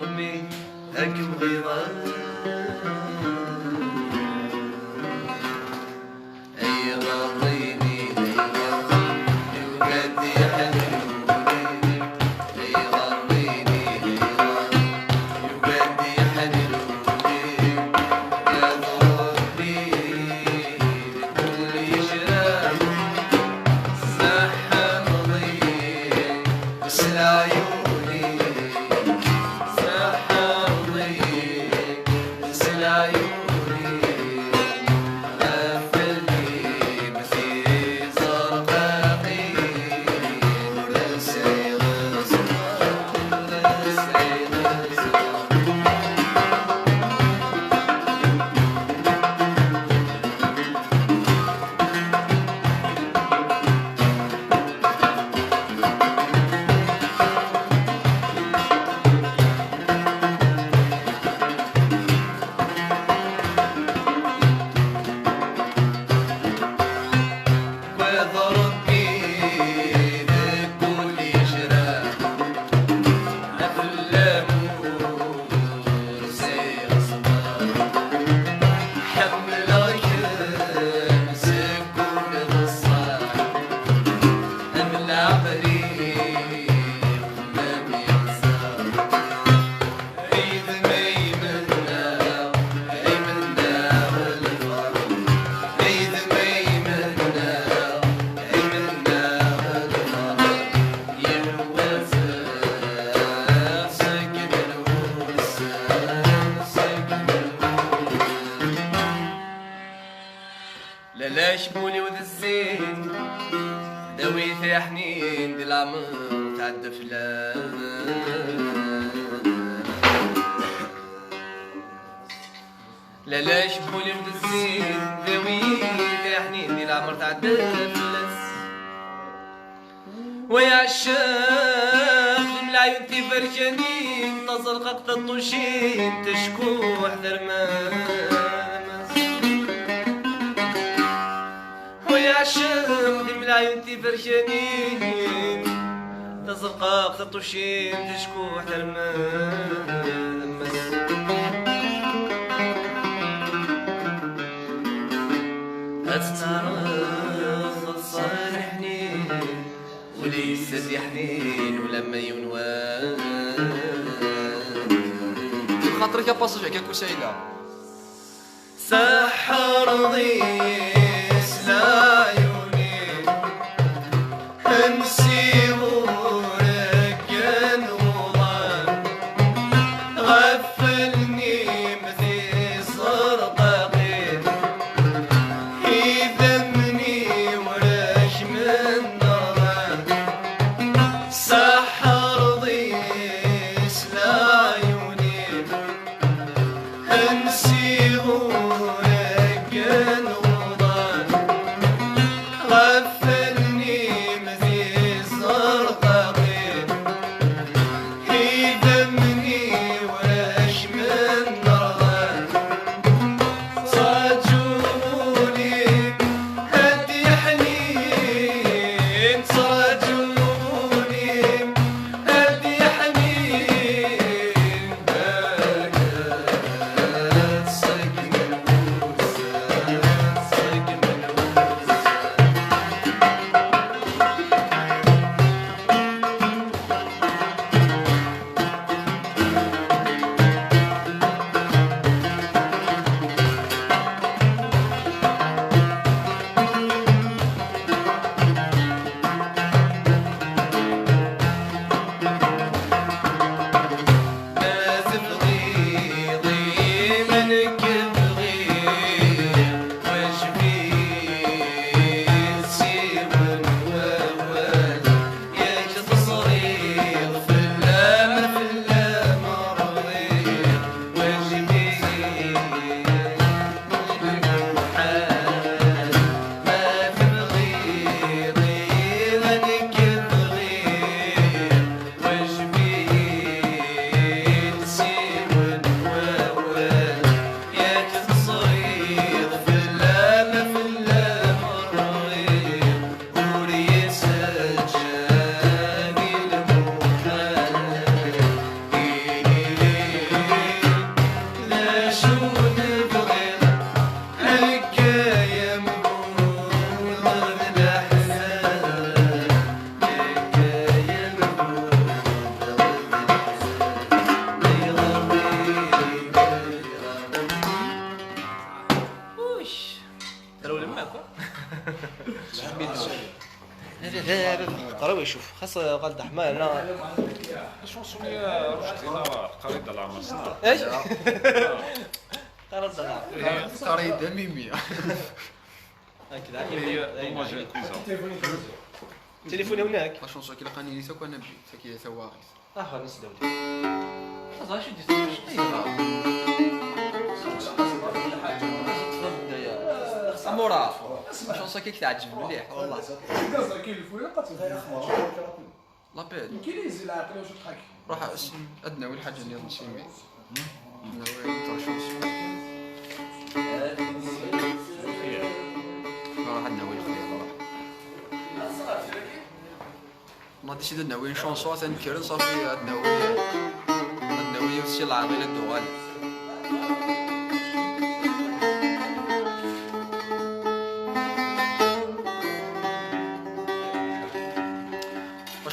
Ṛebbi ad kem-ɣiḍen. Aql-i ma mi ɣseɣ, ay d ma ymenna, ay menna lferḥ, ay d ma ymenna, ay menna lferḥ, yal wa seg lwul, seg lwul. Lalac n wul-iw d zzin, dawi-t iḥnin di leɛmer tɛedda fell-as. Lalac n wul-iw d zzin, dawi-t iḥnin di leɛmer tɛedda fell-as. Wa yeɛceq di mlaɛyun tiberkanin, taẓerqaqt taṭṭucin, tackuḥt termam. Wa yeɛceq di mlaɛyun tiberkanin, taẓerqaqt taṭṭucin, tackuḥt termam. Ad tettɛerḍ ɣer ṣṣaliḥ-nni. Ul-is ad yeḥnin ulamma yiwen wass. Xaṭer-ik apasaj akka Kusayla. Seḥḥreḍ-iyi s leɛyun-im, nsiɣ ur akken uḍan, ɣef allen-im tizerqaqin, idammen-iw rekmen rɣan. Seḥḥreḍ-iyi s leɛyun-im, nsiɣ ur akken uḍan, ɣef allen-im tizerqaqin, idammen-iw rekmen rɣan. Ttṛaǧun-im ad d-yeḥnin, ttṛaǧun-im ad d-yeḥnin. Berkat ṣeggmen wussan, ṣeggmen wussan. Ma tebɣiḍ iman-ik bɣiɣ, wajeb-it siwen wawal. Yak teẓriḍ fell-am, fell-am rɣiɣ, wajeb-it lmuḥal. Ma tebɣiḍ iman-ik bɣiɣ, wajeb-it siwen wawal. Yak teẓriḍ fell-am, fell-am rɣiɣ, ur yettaǧǧa di lmuḥal. Ini-yi d acu tebɣiḍ, akka yamgud d leḥsab. Uc. Trewlem akk? Qraw icuf, xas ɣal d aḥma, la. Chanson-nni, eh, Rucdi neɣ Qrib d Leɛmer, ssneɣ. Acu? Qrib d Leɛmer. Qrib d Mimi. Ak d Mimi, eh, hommage à Kouza. Téléphone هناك. La chanson-agi ilaq ad nini akk anabbi, tagi tawaɣit. Ah, nesdawel. Aẓ acu d-yettmec? Aywa. Amura, la chanson-agi teɛǧeb mliḥ, wallah. L'appel. Ruḥ, ad nawi lḥaǧa nniḍen s imi. Ad nawi la chanson. Ruḥ, ad nawi lxir, ruḥ. On a décidé de nawi une chanson, ad nekkren, ṣafi, ad nawi, ad nawi yiwet si leɛḍil ad d-tuɣal.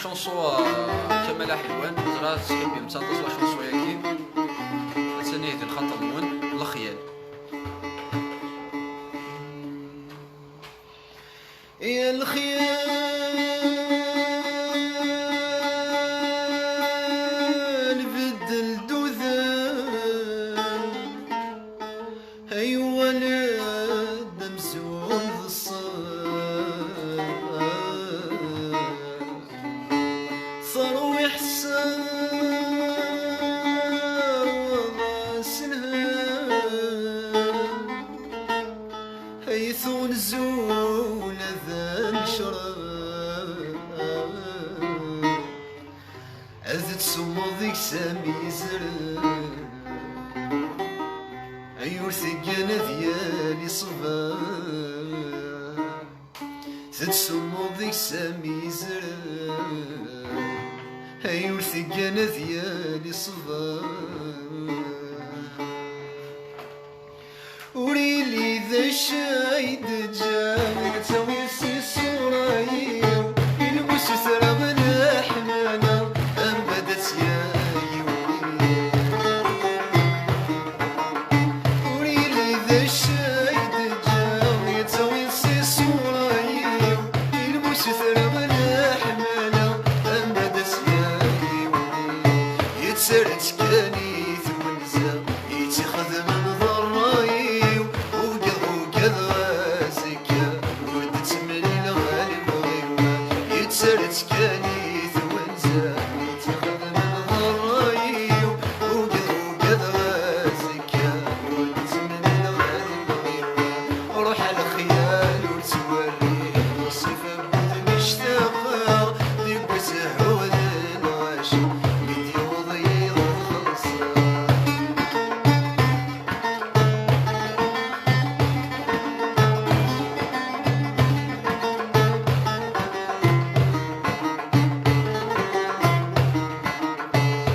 Chanson, euh, Kamel Aḥelwan, ẓriɣ tettḥibbim-tt aṭas la chanson-agi. Attan ihi di lxaṭer-nwen, Lexyal. Ya lexyal, beddel-d udem. Ay waled amzun d ṣṣeḥ, terwiḥ s waḍas lhem. Ay tuɣ nezul ad necreḍ, ad tesweḍ deg-s am yizren. Ay ur teggan ad yali ṣṣber, tettsemmuḍ deg-s am yizren. Ay ur teggan ad yali ṣṣber. Ur yelli d acu ay d-ǧǧa, ad tawi si ṣṣura-iw, ilmus utreɣ leḥmala, am bada-tt ya yiwen. Ur yelli d acu ay d-ǧǧa, ad tawi si ṣṣura-iw, ilmus utreɣ leḥmala, am bada-tt ya yiwen. Yettarra-tt kan i twenza, i tt-ixedmen d ṛṛay-iw, ugadeɣ, ugadeɣ azekka, ur d-ttemlileɣ a lebɣi-w. Yettarra-tt kan i twenza, i tt-ixedmen d ṛṛay-iw, ugadeɣ, ugadeɣ azekka, ur d-ttemlileɣ a lebɣi-w. Ruḥ a lexyal ur ttwerri, ṣṣifa n wudem ictaqeɣ, deg usehhu d lɣaci, mi d-yewweḍ yiḍ xelṣeɣ.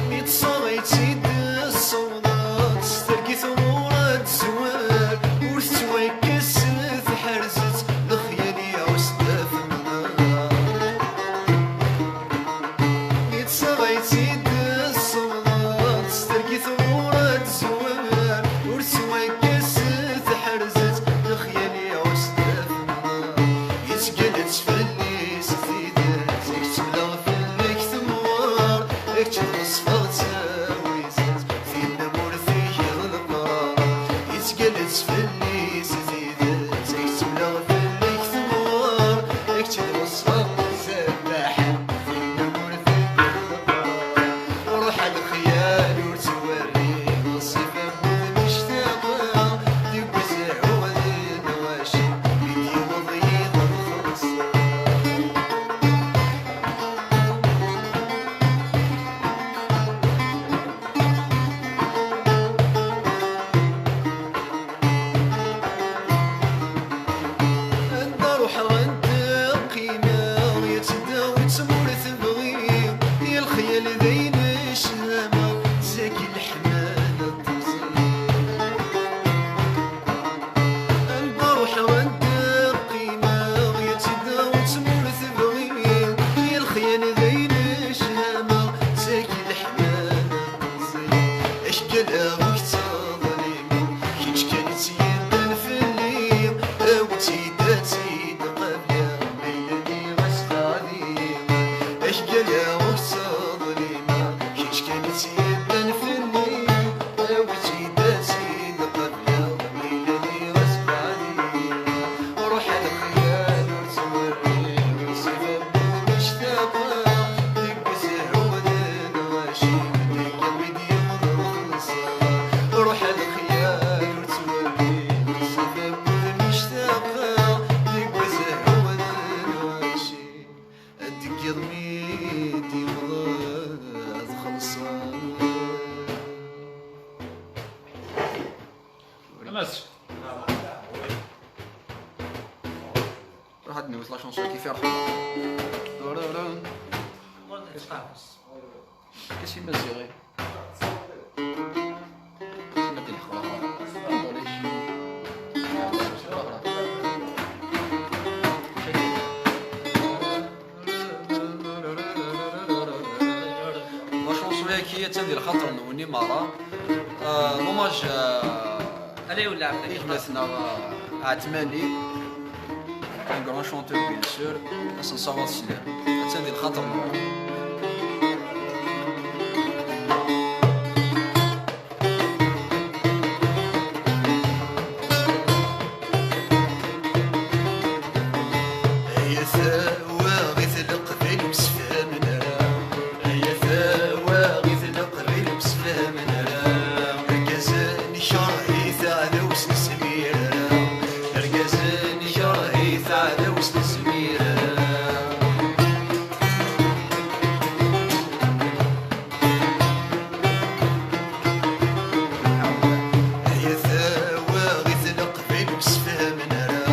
Mi tṣaɣ-itt-id tessewḍeḍ s tergit ɣur ad tezwar, ur tettwakkes tḥerzet, lexyal iɛuss d afennar. Mi tṣaɣ-itt-id tessewḍeḍ s tergit ɣur ad tezwar, ur tettwakkes tḥerzet, lexyal iɛuss d afennar. Yettgalla-tt fell-i s tidet, ad k-tt-mleɣ fell-ak temɣer, ad k-tt-id-ɣeṣbeɣ d tawizet, tinna ur tgiḍ leqrar. Yettgalla-tt fell-i s tidet, ad k-tt-mleɣ fell-ak temɣer, ad k-tt-id-ɣeṣbeɣ d taddaḥt, tinna ur tgiḍ leqrar. Ruḥ a lexyal ur ttwerri, ṣṣifa n wudem ictaqeɣ, deg usehhu d lɣaci, mi d-yewweḍ yiḍ xelṣeɣ. Anda ruḥeɣ, anda qqimeɣ, yettdawi-tt ur tebɣi, i lexyal d ayen ccehama, zagi leḥmala d teẓri. Anda ruḥeɣ, anda qqimeɣ, yettdawi-tt ur tebɣi, i lexyal d ayen ccehama, zagi leḥmala d teẓri. Akal ur k-ttḍlimeɣ, kečč kan i tt-yeddan fell-i, awi-tt-id ad tt-id-qableɣ, ma yella nniɣ-as teɛdi. Akal ur k-ttḍlimeɣ, kečč kan i tt-yeddan fell-i, awi-tt-id ad tt-id-qableɣ, ma yella nniɣ-as teɛdi. Ruḥ a lexyal ur ttwerri, ṣṣifa n wudem ictaqeɣ, deg usehhu d lɣaci, deg yiḍ mi d-yewweḍ xelṣeɣ. Ruḥ a lexyal ur ttwerri, ṣṣifa n wudem ictaqeɣ, deg usehhu d lɣaci, deg yiḍ mi d-yewweḍ xelṣeɣ. Amas. Ruḥ ad nwet la chanson kif iruḥ. Qu'est-ce qu'il m'a serré ? Attan di lxaṭer-nwen i meṛṛa. Euh, hommage, euh, i gma-tneɣ, euh, Ɛetmani, un grand chanteur, bien sûr. Ad s-nṣawaḍ sslam. Attan di lxaṭer-nwen. Ay a tawaɣit n leqbayel ur msefhamen ara. Ay a tawaɣit n leqbayel ur msefhamen ara. Argaz nekreh-it, aɛdaw ur s-nezmir ara. Argaz nekreh-it, aɛdaw ur s-nezmir ara. Ay a tawaɣit n leqbayel ur msefhamen ara.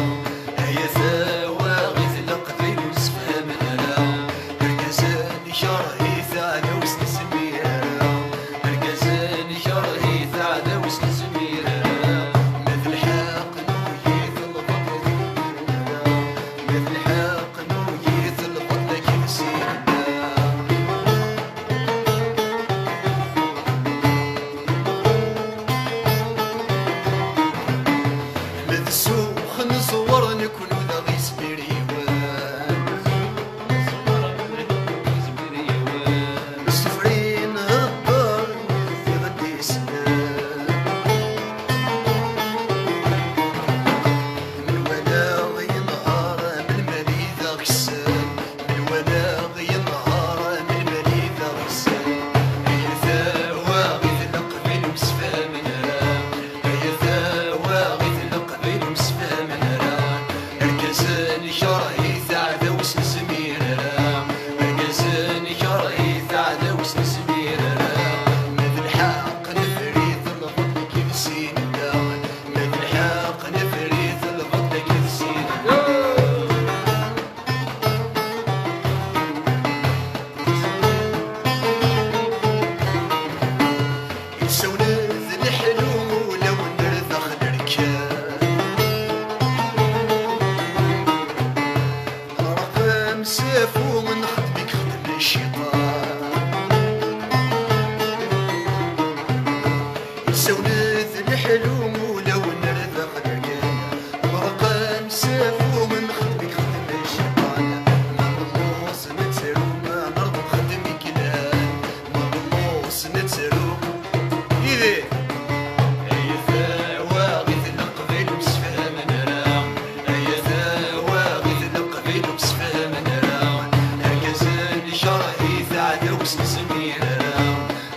Ay a tawaɣit n leqbayel ur msefhamen ara. Argaz nekreh-it, aɛdaw ur s-nezmir ara. Argaz nekreh-it, aɛdaw ur s-nezmir ara. Ma d lḥeqq nugi-t, lbaṭel ur t-nzemmir ara. Ma d lḥeqq nugi-t, lbaṭel akken s-yenna. Ma d ssux n ẓẓwer, nekkni ur aɣ-yezmir yiwen. Sufri nhedder, tiɣ d-isnen. Menwala yenher, melmal i d aɣ-kksen. Menwala yenher, melmal i d aɣ-kksen. Ay a tawaɣit n leqbayel ur msefhamen ara. Ay a tawaɣit n leqbayel ur msefhamen ara. Argaz nekreh-it, aɛdaw ur s-nezmir ara. Argaz nekreh-it, aɛdaw ur s-nezmir ara. Ma d lḥeqq neffer-it, lbaṭel akken s-yenna. Ma d lḥeqq neffer-it, lbaṭel akken s-yenna. Isawlen d leḥlu, ulawen ar daxel rkan. Rqem safu, nxeddem i ixeddem cciṭan. Isawlen d leḥlu, ulawen ar daxel rkan. Rqem safu, nxeddem i ixeddem cciṭan. Ma nḍus nettru, ma nerḍ nxeddem i yellan. Ma nḍus nettru. Yid-i. Ay a tawaɣit n leqbayel ur msefhamen ara. Ay a tawaɣit n leqbayel ur msefhamen ara. Argaz nekreh-it, aɛdaw ur s-nezmir ara.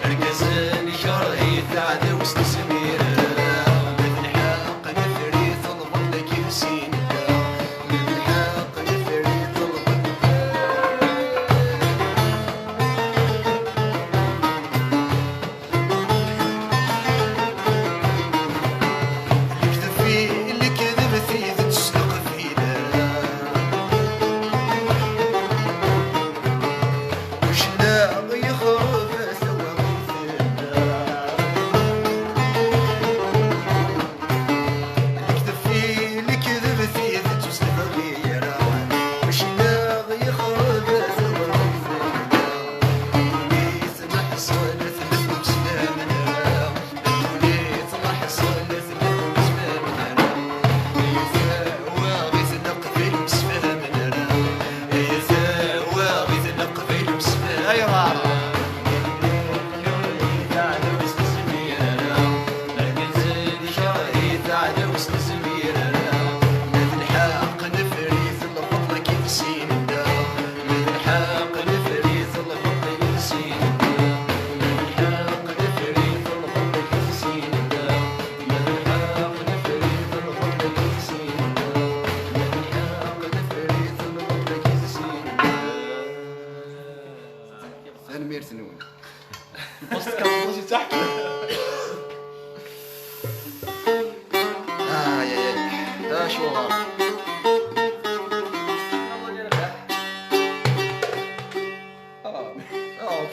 Argaz nekreh-it, aɛdaw ur s-nezmir ara. Ma d lḥeqq neffer-it, lbaṭel akken s-yenna. Ma d lḥeqq neffer-it, lbaṭel. Lekdeb i lekdeb, tidet s leqbayel. Ucneɣ yexreb tawaɣit-nneɣ. Lekdeb i lekdeb, tidet ur s-tebɣi ara. Ucneɣ yexreb tawaɣit-nneɣ. Ddunit ma ḥṣulet, ma ur msefhamen ara. Ddunit ma ḥṣulet, ma ur msefhamen ara. Ay a tawaɣit n leqbayel ur msefhamen ara. Ay a tawaɣit n leqbayel ur msefhamen ara. Ayɣer? Argaz nekreh-it, aɛdaw ur s-nezmir ara. Ma d lḥeqq neffer-it, lbaṭel akken s-yenna. Ma d lḥeqq neffer-it, lbaṭel akken s-yenna. Ma d lḥeqq neffer-it, lbaṭel akken s-yenna. Ma d lḥeqq neffer-it, lbaṭel akken s-yenna. Ma d lḥeqq neffer-it, lbaṭel akken s-yenna. Tanemmirt-nwen. Ay, ay, ay. Acuɣer? Ah, ah,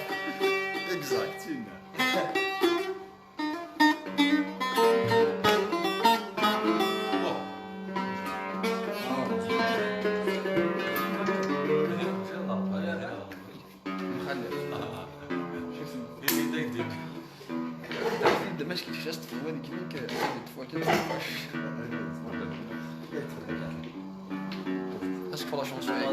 exact. Nxallef. Parce que déjà, cette fois, avec lui, que cette fois, que... Est-ce que la chanson est...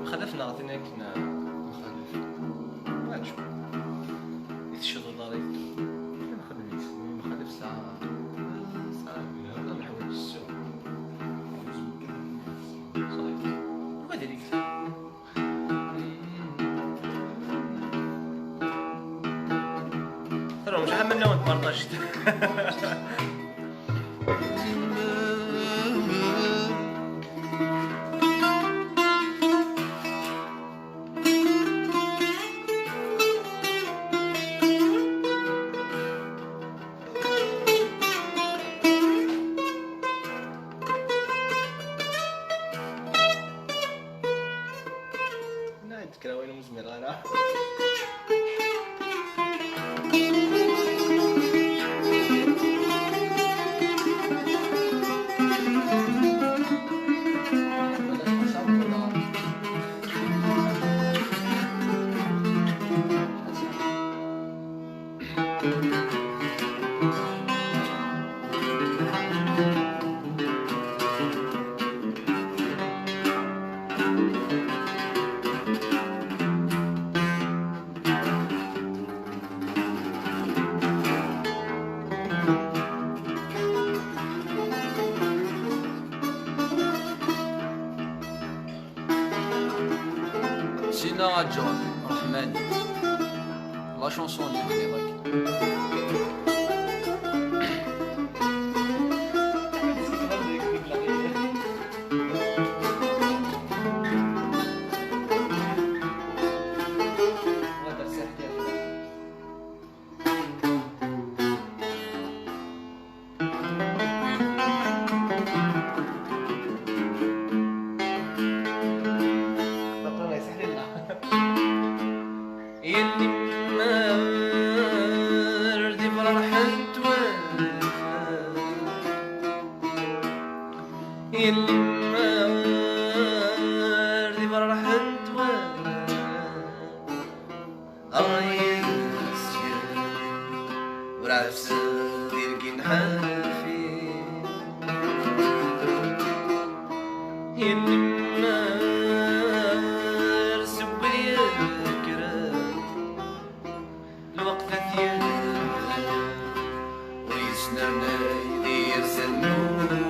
Mxalaf neɣ tin akken, mxalaf. Acu? I tecceḍ uḍar-ik? Nxeddem-itt. Mxalaf sɛa, sɛa lehwa n leḥwayeǧ. Ṣṣeḥ. Wa direct. Tṛuḥ, mecḥal mennawen tparṭact. Nɛid kra wayen ur zmireɣ ara. Sina Aǧer Ṛeḥmani. La chanson n Ḥmiḍ-agi. Yelli mmar di berrḥent wal. Yelli mmar di berrḥent wal. Ṛṛay-is ur ɛeffsen di lkin ḥafi. Yemmer seg wid yekkren lweqt ad t-yerr. Ur yesnernay di yirsen n wumi.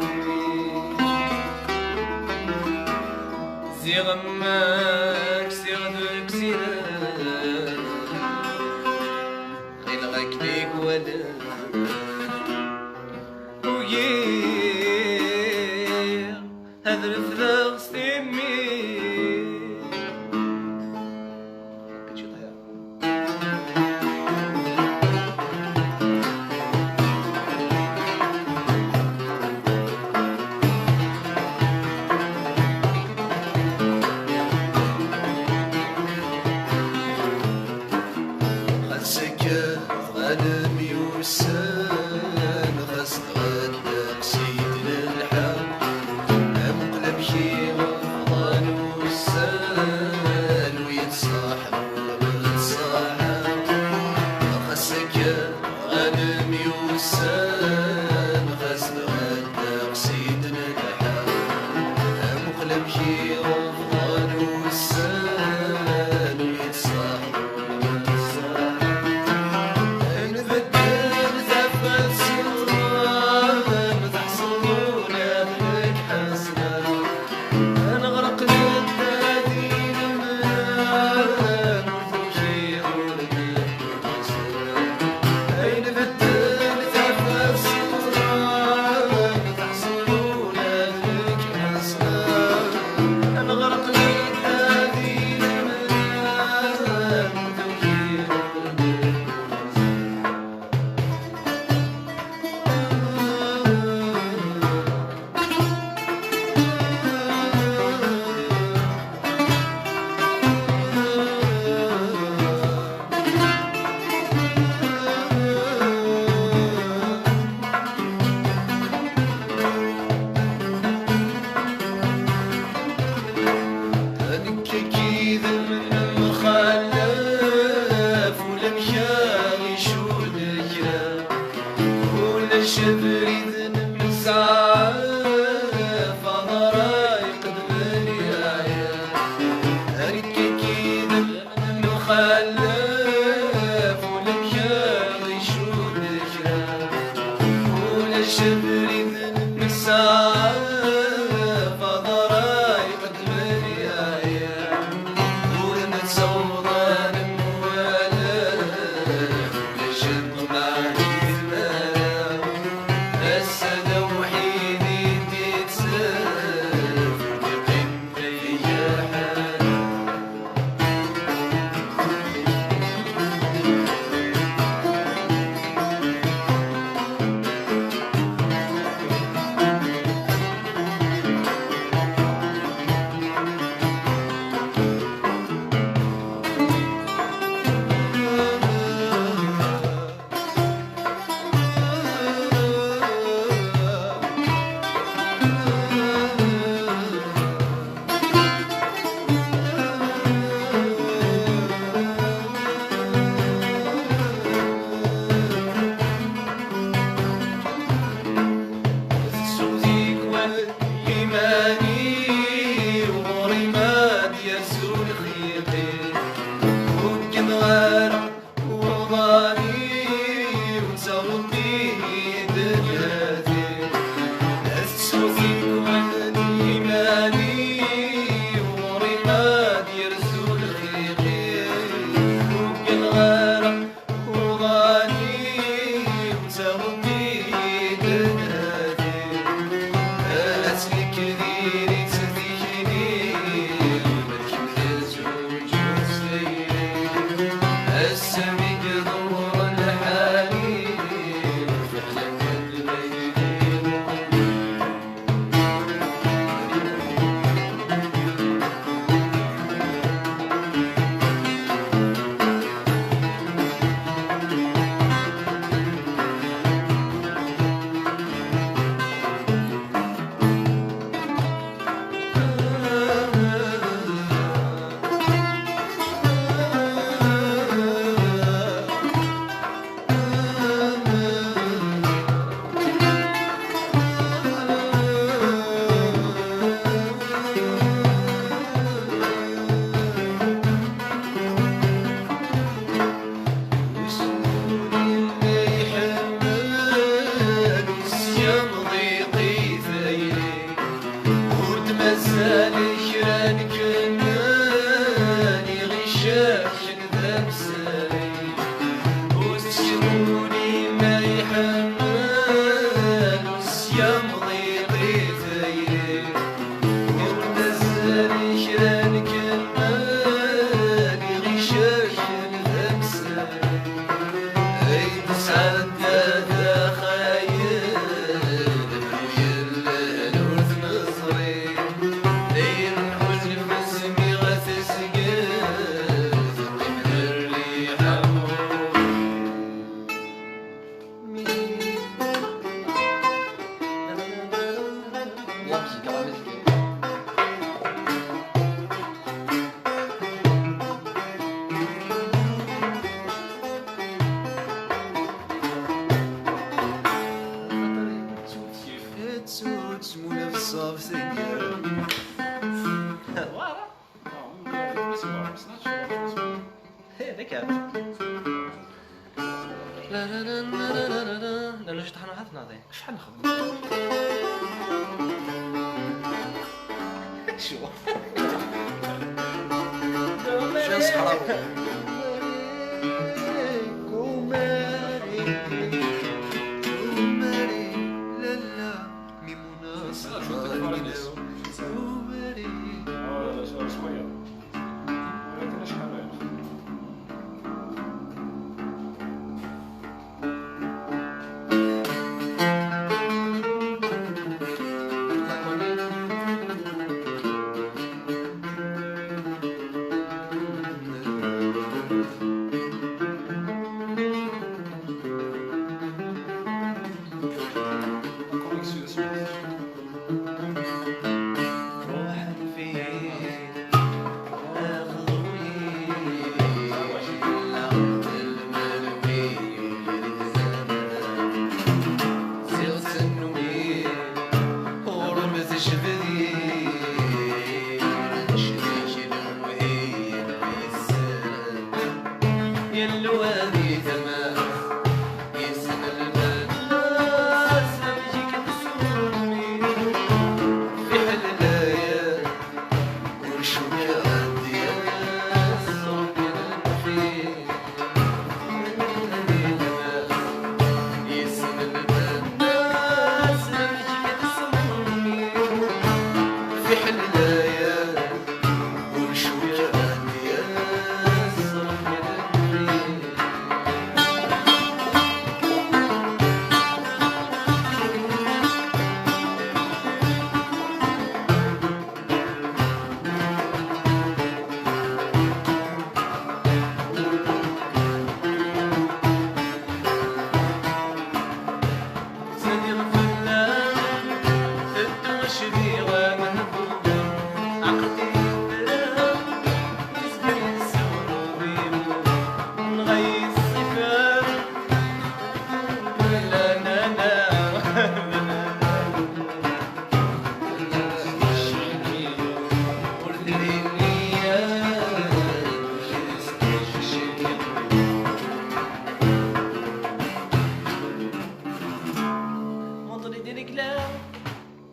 Ziɣ amek ziɣ deg siren. Ɣileɣ akken i k-walan. Uyiɣ ad refdeɣ s timmi. Xas akka tɣalem yusan, xas tɣalem s yidlen lḥal, amuqel amek i Faḍra iqeddmen yaɛya, ur nettawḍ ad nemwala, ulac ṭṭmeɛ di tmara. Ass-a d awḥid i d-ittzad, ur d-iqqim. Tsudik wal iman-iw, ɣur-i ma d-yerzu lxiq-iw, ur ggineɣ ara. Uḍan-iw d taɣuṭi-nni d lhati, ad tessu tikwal iman-iw, ɣur-i ad yerzu lxiq-iw, ur ggineɣ ara. Uḍan-iw d taɣuṭi-nni d lhati, ad tlekk diri-tt tikli, ma d kemm d zzuǧ. Ass-a mi iḍewwer lḥal-iw, fiɛlan kan d mayli. Ur d-mazal kra n kennan iɣ-icerken d amsay. Ur tettcewwil ma iḥemmel, ur s-yamḍi i tayri. Ur d-mazal kra n kennan iɣ-icerken d amsay. Ay d-sɛedda taxayel, yellan ur t-neẓri. Dayen nḥulfa asmi ɣa tezgel, teqqim rriḥa. Ttut, ttut, ttut. Hey, d akken. Nernu cṭeḥ neɣ ad t-naḍi? Acḥal nexdem? Acu? Acu ṣeḥrawi?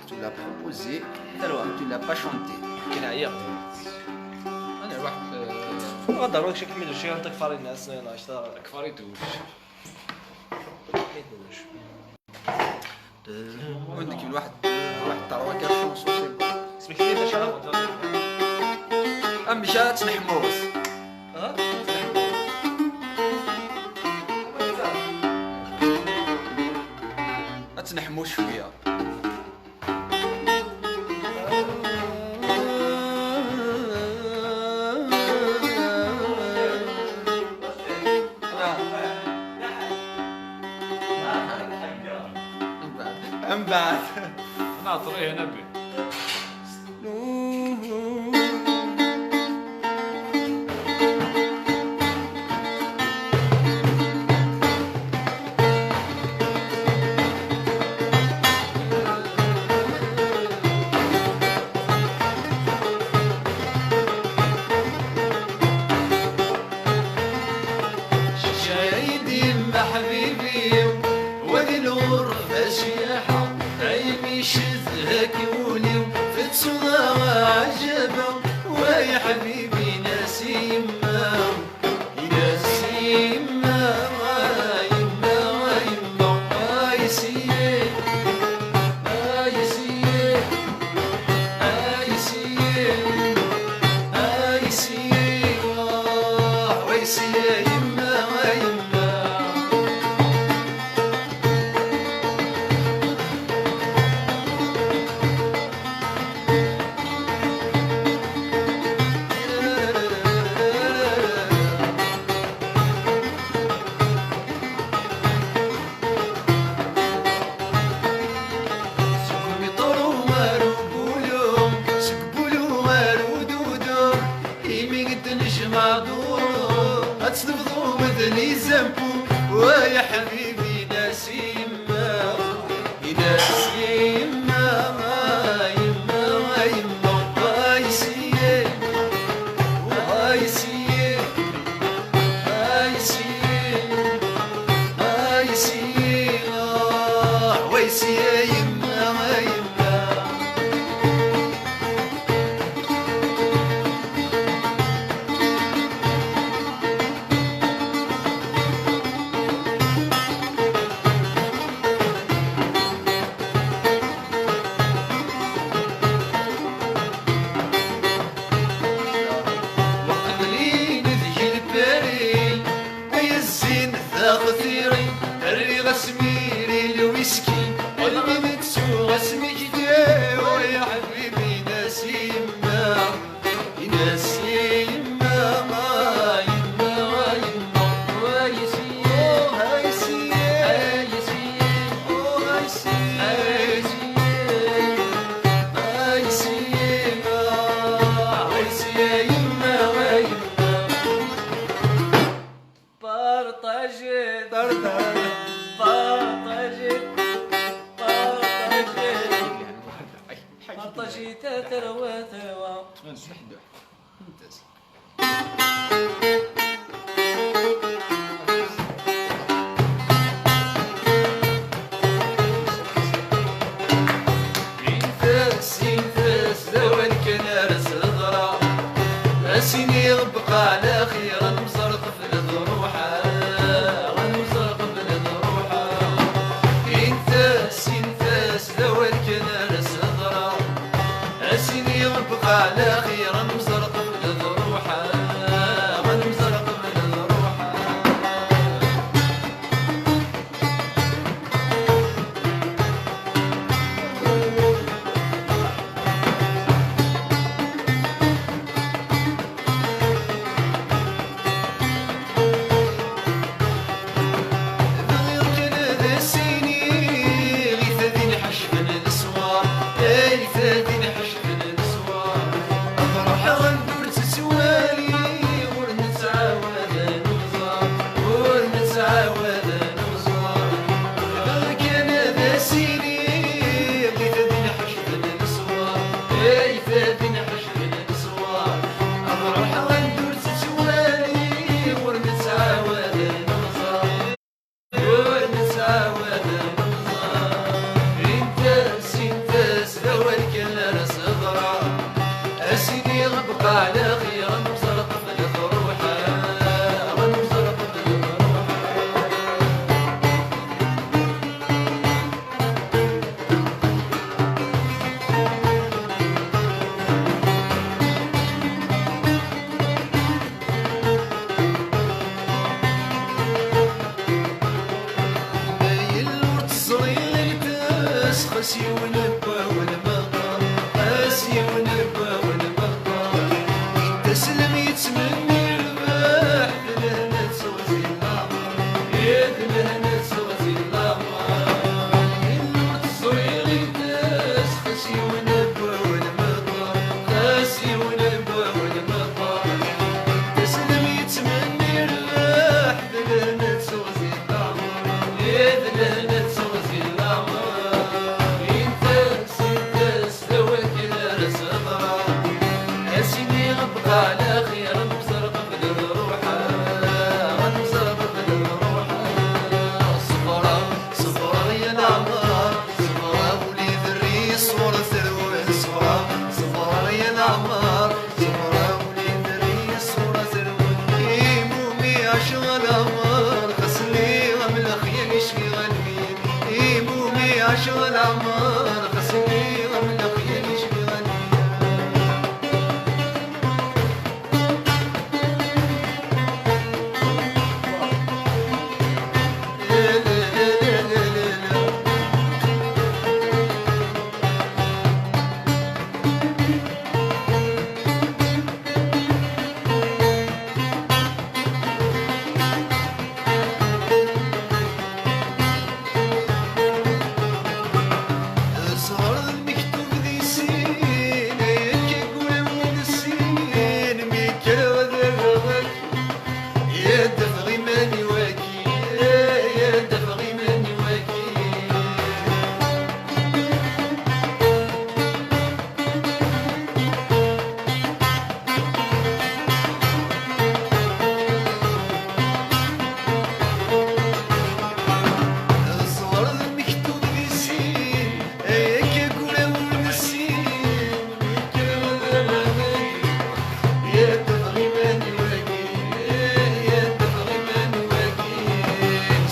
Tu l'as proposé, tu l'as pas chanté. كنا عيا. انا واحد. غدار واش كمل شي عندك فاريناس، انا اشتا كفاري دوش. عندك واحد، واحد الطروا كاع شونسون سي بون. اسمك كيفاش؟ امشات نحموس. ها؟ تنحموس شويه. من بعد. ناطر ايه نبي. شايد يما حبيبي، وادي الغربة شياحة، عيني شدها كيولي، في الصورة عجبة، ويا حبيبي ناسي يما. Imi d-nejmeɛ dur, ad tebḍu medden izampu, wa ya ḥbibi Nasima. Nasima, yemma, yemma, ay siyé, ay siyé, ay siyé, ay siyé, ah, way siyé, yemma, yemma. Weqblin deg lpari, ay zzin taxtiri, rriɣ asmir i lwiski, almi d-ttuɣ asmekti, ay aḥbibi Nasima. Nasima, yemma, yemma, ay siyé, ay siyé, ay siyé, ay siyé, ay siyé, yemma, ay yemma. Partager, partager, partager, partager, a tarwa, tarwa. Init-as, init-as, d awal kan ara s-hedreɣ. As-iniɣ bqa ɛla xir, ad nemẓer qbel ad ruḥeɣ, ad nemẓer qbel ad ruḥeɣ. Init-as, init-as, d awal kan ara s-hedreɣ. As-iniɣ على خير نمزر قبل الروحة، نمزر قبل الروحة. Bɣiɣ kan ad as-iniɣ i tadin ḥecben leswar, ay tadin ḥecben leswar. Ad ruḥeɣ anda ur tettwali, ur nettɛawad ad nemẓer, ur nettɛawad ad nemẓer. Bɣiɣ kan ad as-iniɣ i tadin ḥecben leswar, ay tadin ḥecben leswar. Ad ruḥeɣ anda ur tettwali, ur nettɛawad ad nemẓer. Ur nettɛawad ad nemẓer. Intas, intas, d awal kan ara s-ḍreɣ. As-iniɣ bqa ɛla xir, ad nemẓer qbel ad ruḥeɣ, ad nemẓer qbel ad ruḥeɣ. Ma yella ur teẓri lkas, xas yiwen n wawal meqqar, xas yiwen n wawal meqqar. Yettaslam yettmenni rrbeḥ, d lehna d teɣzi n leɛmer, d lehna d teɣzi n leɛmer. Ma yella ur teẓri lkas, xas yiwen n wawal meqqar, xas yiwen n wawal meqqar. Yettaslam yettmenni rrbeḥ, d lehna d teɣzi n leɛmer, d lehna d teɣzi n leɛmer. Intas, intas, d awal kan ara s-ḍreɣ. As-iniɣ bqa ɛla xir, ad nemẓer qbel ad ruḥeɣ, ad nemẓer qbel ad ruḥeɣ. Ṣebreɣ, ṣebreɣ ya leɛmer, ṣebreɣ ul iderri ṣṣura terwel. Ṣebreɣ, ṣebreɣ ya leɛmer, ṣebreɣ ul iderri ṣṣura terwel. Imumi ɛecra leɛmer, xas nniɣ am lexyal yecbi ɣer lmeyya. Imumi ɛecra leɛmer, xas nniɣ am lexyal yecbi ɣer lmeyya. Ẓer lmektub di sin, ayagi ulawen sin, mi kkreɣ ad rreɣ waki, ad d-afeɣ iman-iw waki, ad d-afeɣ iman-iw waki. Ẓer lmektub di sin, ayagi ulawen sin, mi kkreɣ ad rreɣ waki, ad d-afeɣ iman-iw waki, ad d-afeɣ iman-iw waki.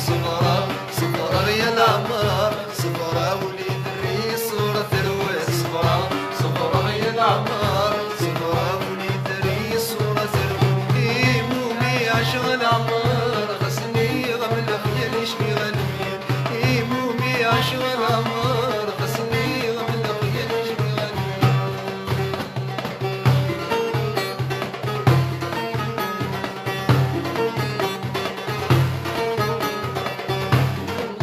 Ṣebreɣ, ṣebreɣ ya leɛmer, ṣebreɣ ul iderri ṣṣura terwel. Ṣebreɣ, ṣebreɣ ya leɛmer, ṣebreɣ ul iderri ṣṣura terwel. Imumi ɛecra leɛmer, xas nniɣ am lexyal yecbi ɣer lmeyya. Imumi ɛecra leɛmer, xas nniɣ am lexyal yecbi ɣer lmeyya.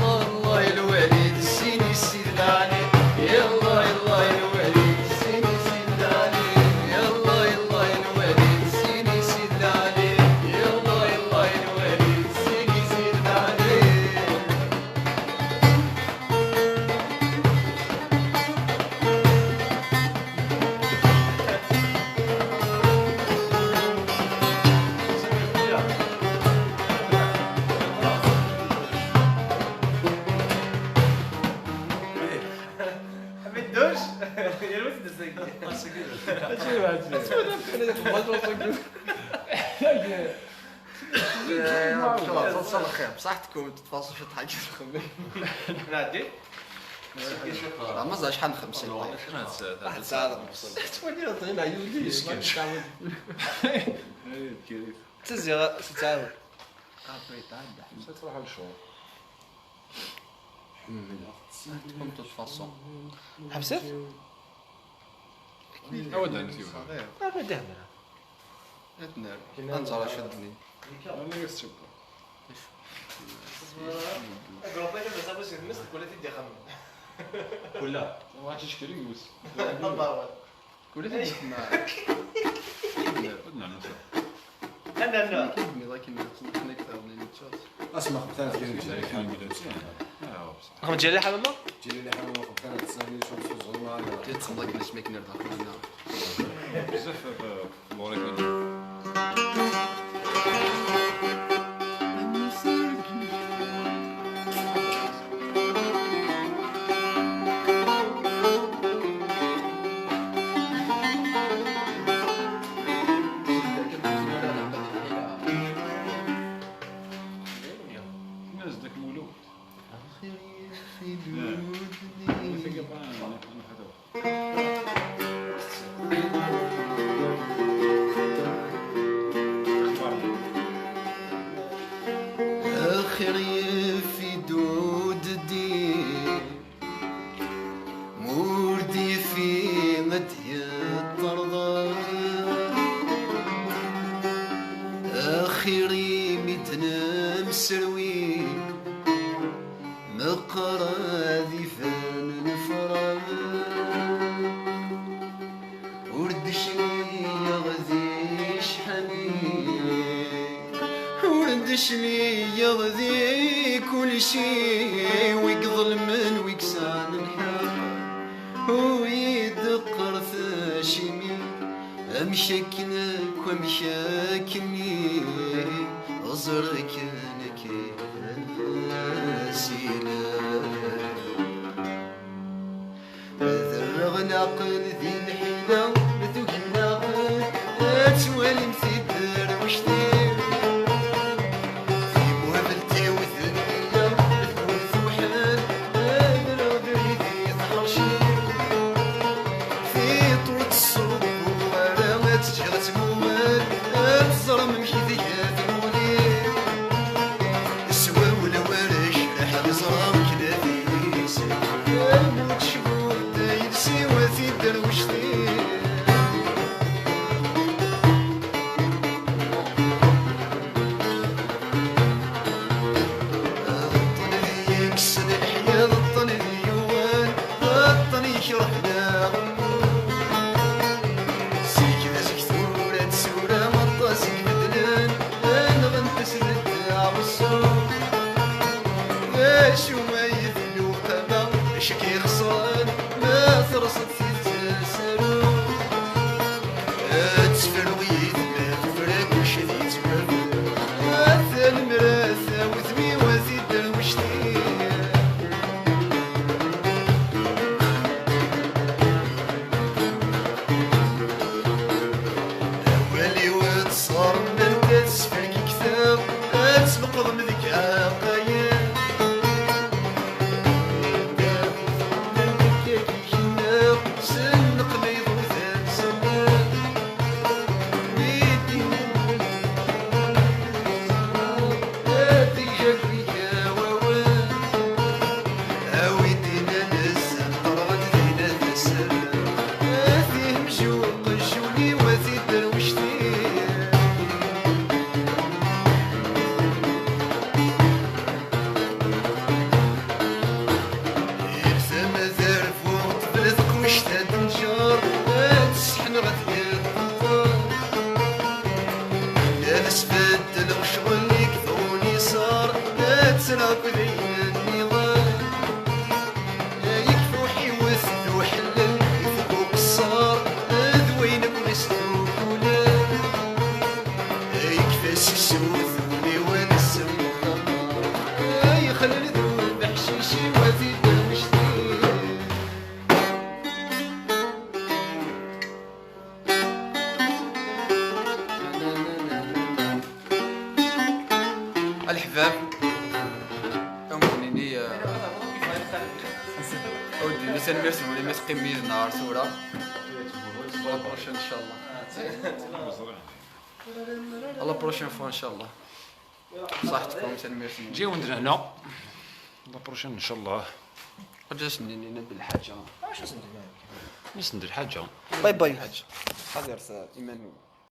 الله الله الوالي السيني سيد العالي. يا الله الله الوالي السيني سيد العالي. يا الله الله الوالي السيني سيد العالي. يا الله الله الوالي السيني سيد العالي. حميد دوش. يا الوسد الزكي. هادشي واحد. خلاص، وصل الخير. بصحتكم، تتفاصلوا شي حاجة. نعدي. Zeɛma ẓer acḥal n xemsin. Waḥed saɛa deg lefṣel. Tettwaliḍ ɣin ɛyuli. Tezzi ɣer ttɛawed. Après, tɛedda. Ḥemsa tṛuḥ lecɣel. Ḥemmleɣ. Tqum de toute façon. Ḥebset? Awa d ɛni tiwha. Awa d ɛni. Ad ner. Ad nẓer acu ad d-nini. Rnu-yas tcewwa. Agrup-agi d asabu s gma-s deg wala t-id-ixemmen. Kula. Waḥed icekkel i gma-s. Kula t-id-ixemmen. Ad ner, ad nernu tura. Ad nernu. Ad nernu. Asma xemtan kien ǧari kan. Xemtan ǧari ḥamama? Ǧari ḥamama xemtan ad tsani. Txemḍ akken asmi akken ar daxel dinna. Bezzaf, eh, Lorraine. Axiṛ-is fi dudni. Axiṛ-is fi dudni. Murdi fi mad yeṭṭerḍeq. Axir imi d-nemserwi, meqqar ad iban nefreq. Ur d-cligeɣ di cḥani, ur d-cligeɣ di kulci, wi iḍelmen, wi yesɛan lḥeqq, ur yi-d-qqret acimi, amek akken akk, amek akkenni, ẓer akken akken ad as-ilaq. Derreɣ leɛqel di lḥila, tugi leɛqel, ad twalim tiderwect-iw. Timuhbelt-iw d nniya, tewwet uḥal, ad rreɣ abrid i tḥerci. Tiṭ ur tesrubu ara, ad tt-ǧǧeɣ tmuhel, ad teẓrem amek i tga tmuɣli. S wawal war acraḥ, iẓra uklaf-is. Lmut cbut, iles-iw a tiderwect-iw. Ṭṭen di yekksen leḥya, ṭṭen di yuwan, ṭṭen yekreh daɣ. Zik d zik tura d tura, aṭas i ibeddlen, nɣen tasleḍt aɛeṣṣu. D acu ma yif lewqama, acu k-ixeṣren, ma terṣed tidet asaru. Ad tefru yid-m, tefra kullec ad yettwabder. Atan mrat, a wudem-iw, a tiderwect-iw. Awal-iw ad tṣerrem, ad tesfel kikteɣ, ad tmeqrem deg ɛaqayen. Ad tmeqrem deg ɛaqayen. Yal tama d arbu, tebra teqwict ad tenǧer, ad tesseḥneɣ ad yeṭṭeṭṭer. Ad sbeddleɣ ccɣel i yebɣun iṣer, ad ttreɣ akk d ayen nniḍen. Yekfa uḥiwet d uḥellel, yefk uqeṣṣer, d wayen akk i s-d-ukulen. Yekfa s isewt ul-iw ad nsemmeḍ, yexlel d ubeḥcic-iw a tiderwect-iw. Tanemmirt-nwen imi teqqimem yid-neɣ ar tura. À la prochaine, إن شاء الله. À la prochaine fois, إن شاء الله. بصحتكم، tanemmirt-nwen. جيو عندنا هنا. La prochaine إن شاء الله. Ad as-nini d lḥaǧa. Acu as-nini? As-nini d lḥaǧa. Bye bye. Lḥaǧa. Ḥadret iman-nwen.